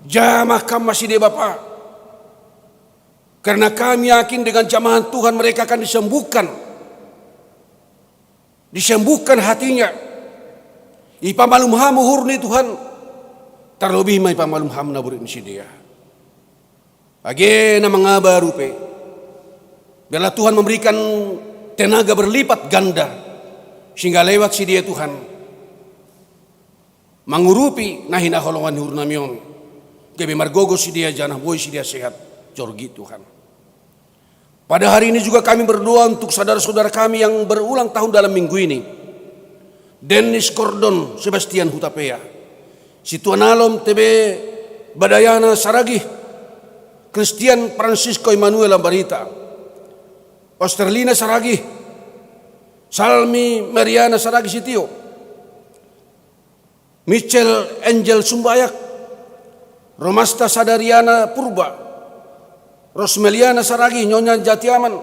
Jamah kam ma sidea Bapa. Karena kami yakin dengan jamahan Tuhan mereka akan disembuhkan. Disembuhkan hatinya. Ipamalum ham uhurni Tuhan. Tarlobi ma ipamalum ham na borit ni sidea. Age na mangaba rupe, biarlah Tuhan memberikan tenaga berlipat ganda, sehingga lewat sidea Tuhan mangurupi na hinaholongan ni uhur nami on, gabe margogo sidea janah boi sidea sehat jorgit Tuhan. Pada hari ini juga kami berdoa untuk saudara-saudara kami yang berulang tahun dalam minggu ini. Dennis Gordon Sebastian Hutapea, Situa Nalom T B Badayana Saragih, Christian Francisco Emmanuel Ambarita, Osterlina Saragih, Salmi Mariana Saragih Sitio, Michel Angel Sumbayak, Romasta Sadariana Purba, Rosmeliana Saragih, Nyonya Jatiaman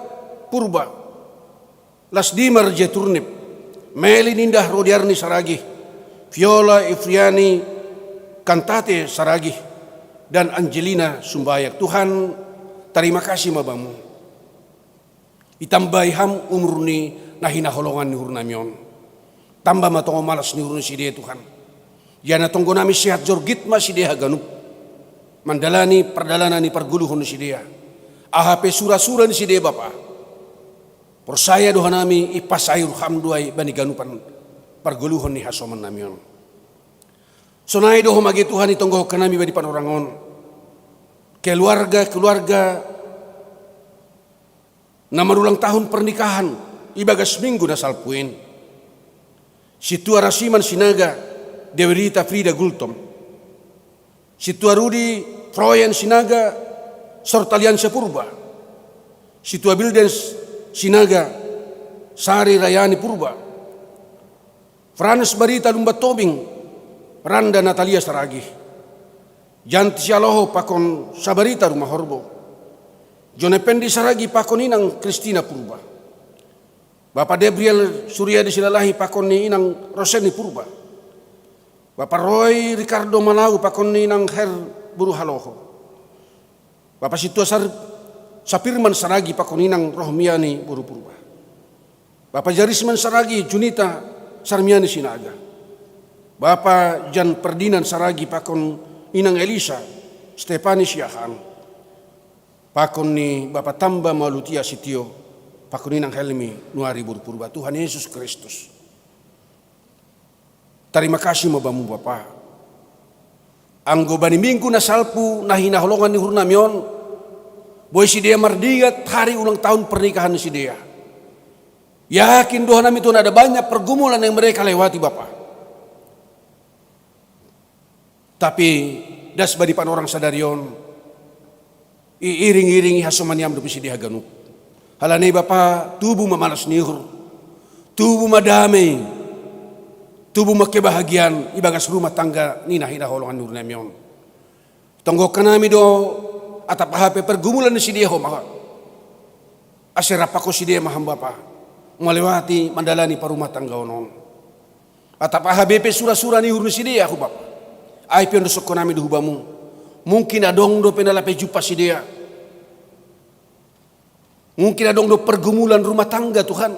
Purba, Lasdimar J Turnip, Meli Nindah Rodiarni Saragih, Viola Ifriani Kantate Saragih, dan Angelina Sumbayak. Tuhan, tarima kasih ma bamu. Itambai ham umur ni na hinaholongan ni uhur nami on. Tamba ma tongo malas ni uhur ni sidea Tuhan. Ia na tonggo nami sehat jorgit ma sidea haganup mandalani pardalanan ni pargoluhon ni sidea. Aha pe sura-sura ni sidea Bapa, porsaya do hanami ipasayur ham do ai bani ganupan pargoluhon ni hasoman nami on. Sonai do ho mage Tuhan itonggohon hanami bani panorang on keluarga-keluarga na marulang tahun pernikahan ibagas minggu na salpu in. Situa Rasiman Sinaga, Dewi Rita Frida Gultom. Situa Rudi Froyen Sinaga, Sortaliansa Purba. Situa Bildens Sinaga, Sari Rayani Purba. Frans Barita Lumban Tobing, Randa Natalia Saragih. Janti Sialoho pakon Sabarita Rumah Horbo. Jone Pendi Saragih pakon inang Kristina Purba. Bapa Debriel Suryadi Silalahi pakon ni inang Roseni Purba. Bapa Roy Ricardo Malau pakon ni inang Her Buru Haloho. Bapa Situa Sar-, Sapirman Saragih pakon inang Rohmiani Buru Purba. Bapa Jarisman Saragih, Junita Sarmiani Sinaga. Bapa Jan Perdinan Saragih pakon inang Elisa Stepani Siahaan. Pakon ni Bapa Tamba Malutia Sitio, pakon inang Helmi Nuari Buru Purba. Tuhan Yesus Kristus, tarima kasih ma bamu Bapa. Anggo bani minggu na salpu na hinaholongan ni uhur nami on, boi sidea mardingat hari ulang tahun pernikahan ni sidea. Yakin do hanami Tuhan ada banyak pergumulan yang mereka lewati Bapa. Tapi das bani panorang sadari on, iiring-iringi hasoman ni am dope sidea haganup. Halani Bapa, tubu ma malas ni uhur, tubu ma damei, tubu ma kebahagiaan ibagas rumah tangga ni na hinaholongan ni uhur nami on. Tonggohon hanami do atap aha pe pergumulan ni sidea ho ma, ase rap pakon sidea ma ham Bapa, malewati mandalani parumah tanggaon on. Atap aha be pe sura-sura ni uhur ni sidea ho Bapa, ai pe ondoskon nami do hu Bamu. Mungkin adong dope na lape jumpang sidea. Mungkin adong do pergumulan rumah tangga Tuhan.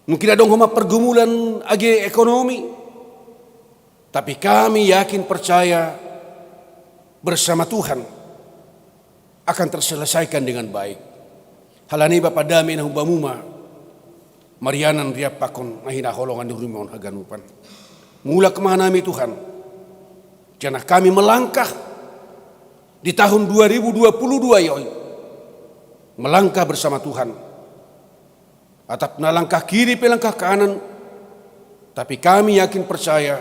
Mungkin adong homa pergumulan age ekonomi. Tapi kami yakin percaya bersama Tuhan akan terselesaikan dengan baik. Halani Bapa, dame na hu Bamu ma marianan riap pakon na hinaholongan ni uhur nami on haganupan. Mulak ma hanami Tuhan, janah kami melangkah di tahun dua ribu dua puluh dua i on, melangkah bersama Tuhan. Atap na langkah kiri pe langkah kanan, tapi kami yakin percaya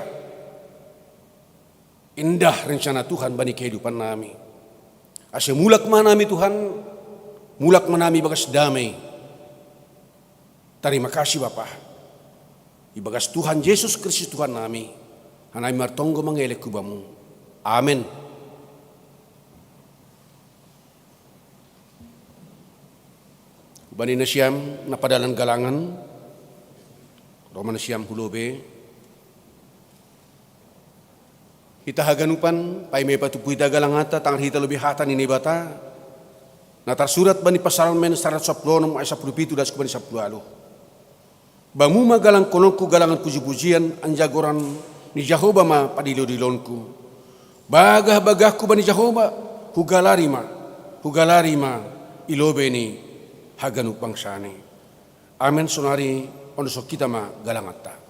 indah rencana Tuhan bani kehidupan nami. Ase mulak ma hanami Tuhan, mulak ma hanami ibagas damei. Tarima kasih Bapa. Ibagas Tuhan Jesus Kristus Tuhan nami, hanami martonggo mangelek hu Bamu. Amen. Bani nasiam na padalan galangan, ro ma nasiam hu lobei. Hita haganupan, paima ipatupa hita galanganta, tangar hita lobei hata ni Naibata, na tarsurat bani Psalmen saratus sapuluh onom ayat sapuluh pitu das hubani sapuluh ualuh. Bamu ma galangkononku galangan puji-pujian, anjaha goran Ni Jahowa ma padilo-dilonku. Bagah-bagahku bani Jahowa, hugalari ma, hugalari ma i lobei ni haganup bangsani. Amen. Sonari onoshon hita ma galanganta.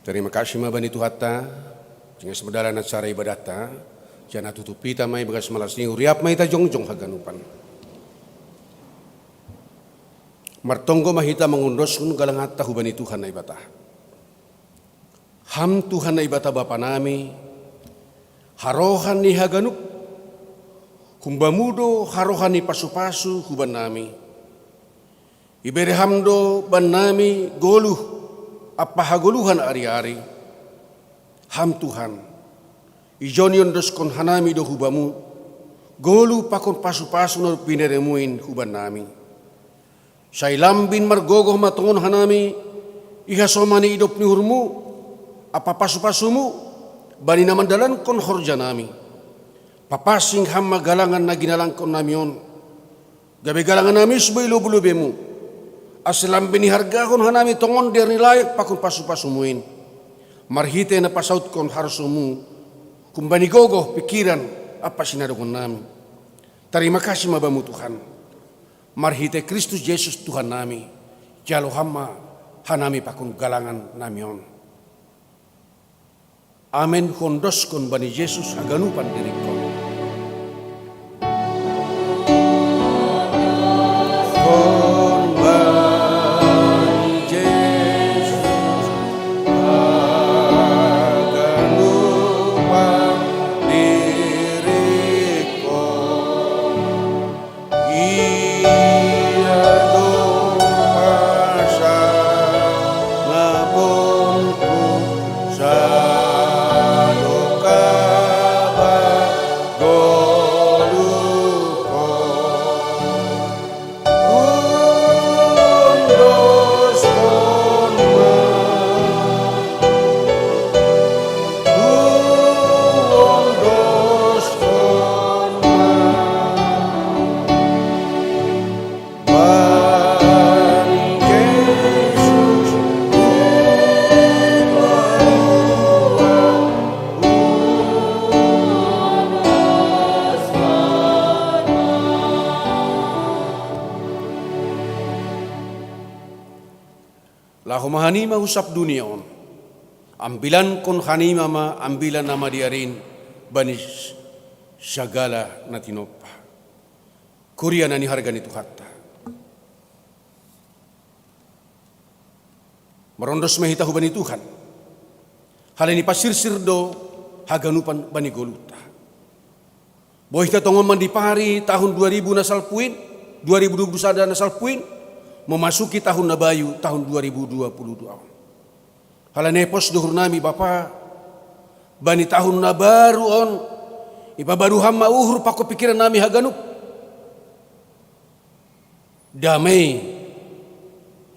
Tarima kasih ma bani Tuhanta, jinges ma dalan acara ibadatta, janah tutup hita ma ibagas malas ni uhur, riap ma hita jongjong haganupan. Martonggo ma hita mangundoskon galanganta hubani Tuhan Naibata. Ham Tuhan Naibata Bapa nami, harohan ni haganup, hum-Bamu do harohan ni pasu-pasu hubannami. Ibere Ham do bannami goluh, Ampa hagoluhan ari-ari. Ham Tuhan, ijon iondoskon hanami do hu Bamu goluh pakon pasu-pasu na pineremuin hubannami. Sai lambin margogoh ma tongon hanami i hasoman ni idop ni uhurMu ampa pasu-pasuMu bani na mandalankon horjanami. Papasing Ham ma galangan na ginalangkonnami on, gabe galangannami siboi lobei-lobeiMu, ase lambin ihargahon hanami tongon dear ni layak pakon pasu-pasuMu in, marhitei na pasautkon harsoMu humbani gogoh, pingkiran ampa sinadongannami. Tarima kasih ma Bamu Tuhan. Marhitei Kristus Jesus Tuhannami, jalo Ham ma hanami pakon galangannami on. Amen. Huondoskon bani Jesus haganupan diringkon. Huondoskon bani Jesus haganupan diringkon. Ia do pasangaponku sadokah pagoluhkon. Huondoskon ma, huondoskon ma. Laho ma hanima hu sab dunia on, ambilankon hanima ma ambilan na madear in bani sagala na tinompa. Kuria na niharga ni Tuhanta. Marondos ma hita hubani Tuhan, halani pasirsir do haganupan bani goluhta. Boi hita tongon mandipari tahun dua ribu na salpu in, dua ribu dua puluh sada na salpu in, memasuki tahun na bayu, tahun dua ribu dua puluh dua on. Halani ai pos do uhurnami Bapa, bani tahun na baru on, ipabaru Ham ma uhur pakon pingkirannami haganup. Damei,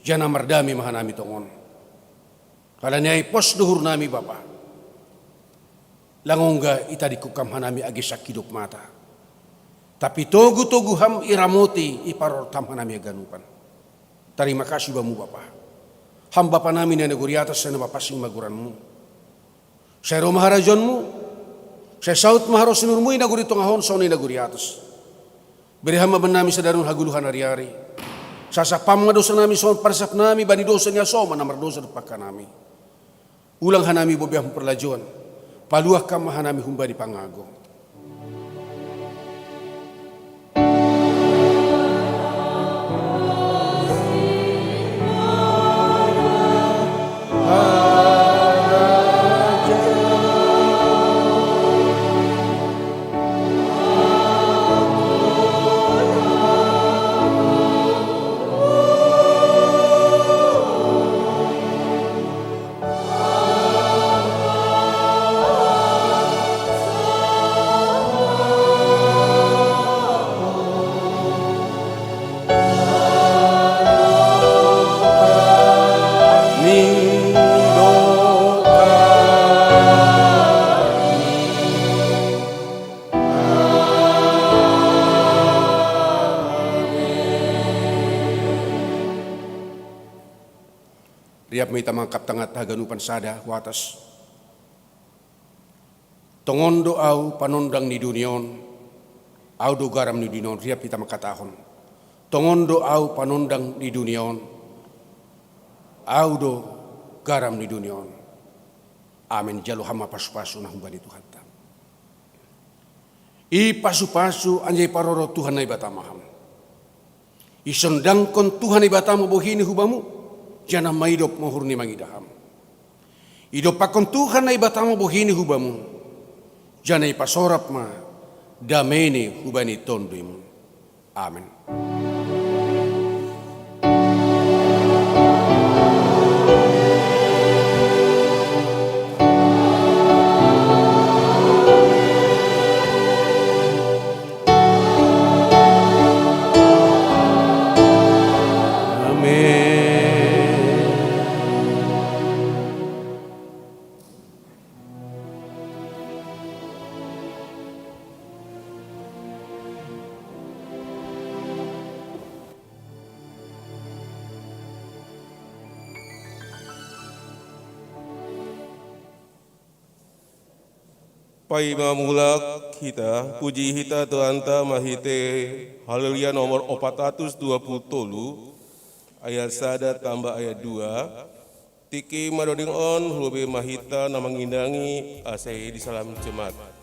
janah mardamei ma hanami tongon. Halani ai pos do uhurnami Bapa. Lang ongga itadingkon Ham hanami age sangkidop mata. Tapi togu-togu Ham iramoti, iparorot Ham hanami haganupan. Tarima kasih Bamu Bapa. Ham Bapanami na i nagori atas, sai na mapansing ma goranMu. Sai ro ma harajaonMu, sai saut ma harosuhonMu i nagori tongah on songon i nagori atas. Bere Ham ma bannami sadari on hagoluhan ari-ari. Sasap Ham ma dousanami songon parsasapnami bani dousa ni hasoman na mardosa dompak hanami. Ulang hanami bobi Ham parlajouan, paluah Ham ma hanami humbani pangago. Riap ma hita mangangkat tanganta haganupan sada hu atas. Tongon do Ahu panondang ni dunia on, Ahu do garam ni dunia on, riap hita mangkatahon. Tongon do Ahu panondang ni dunia on, Ahu do garam ni dunia on. Amen. Jalo Ham ma pasu-pasu na humbani Tuhanta. Ipasu-pasu anjaha iparoro Tuhan Naibata ma Ham. Isondangkon Tuhan Naibata ma bohiNi hu Bamu, janah maidop ma uhurNi mangidah Ham. Idompakkon Tuhan Naibata ma bohiNi hu Bamu, janah ipasorap ma dameiNi hubani tonduiMu. Amen. Pai mamulak hita, puji hita Tuhanta mahite Haleluya nomor opat ratus dua puluh tolu, ayat sada tambah ayat dua. Tiki madoding on hulubi mahita na mangindangi ase di salam jemaat.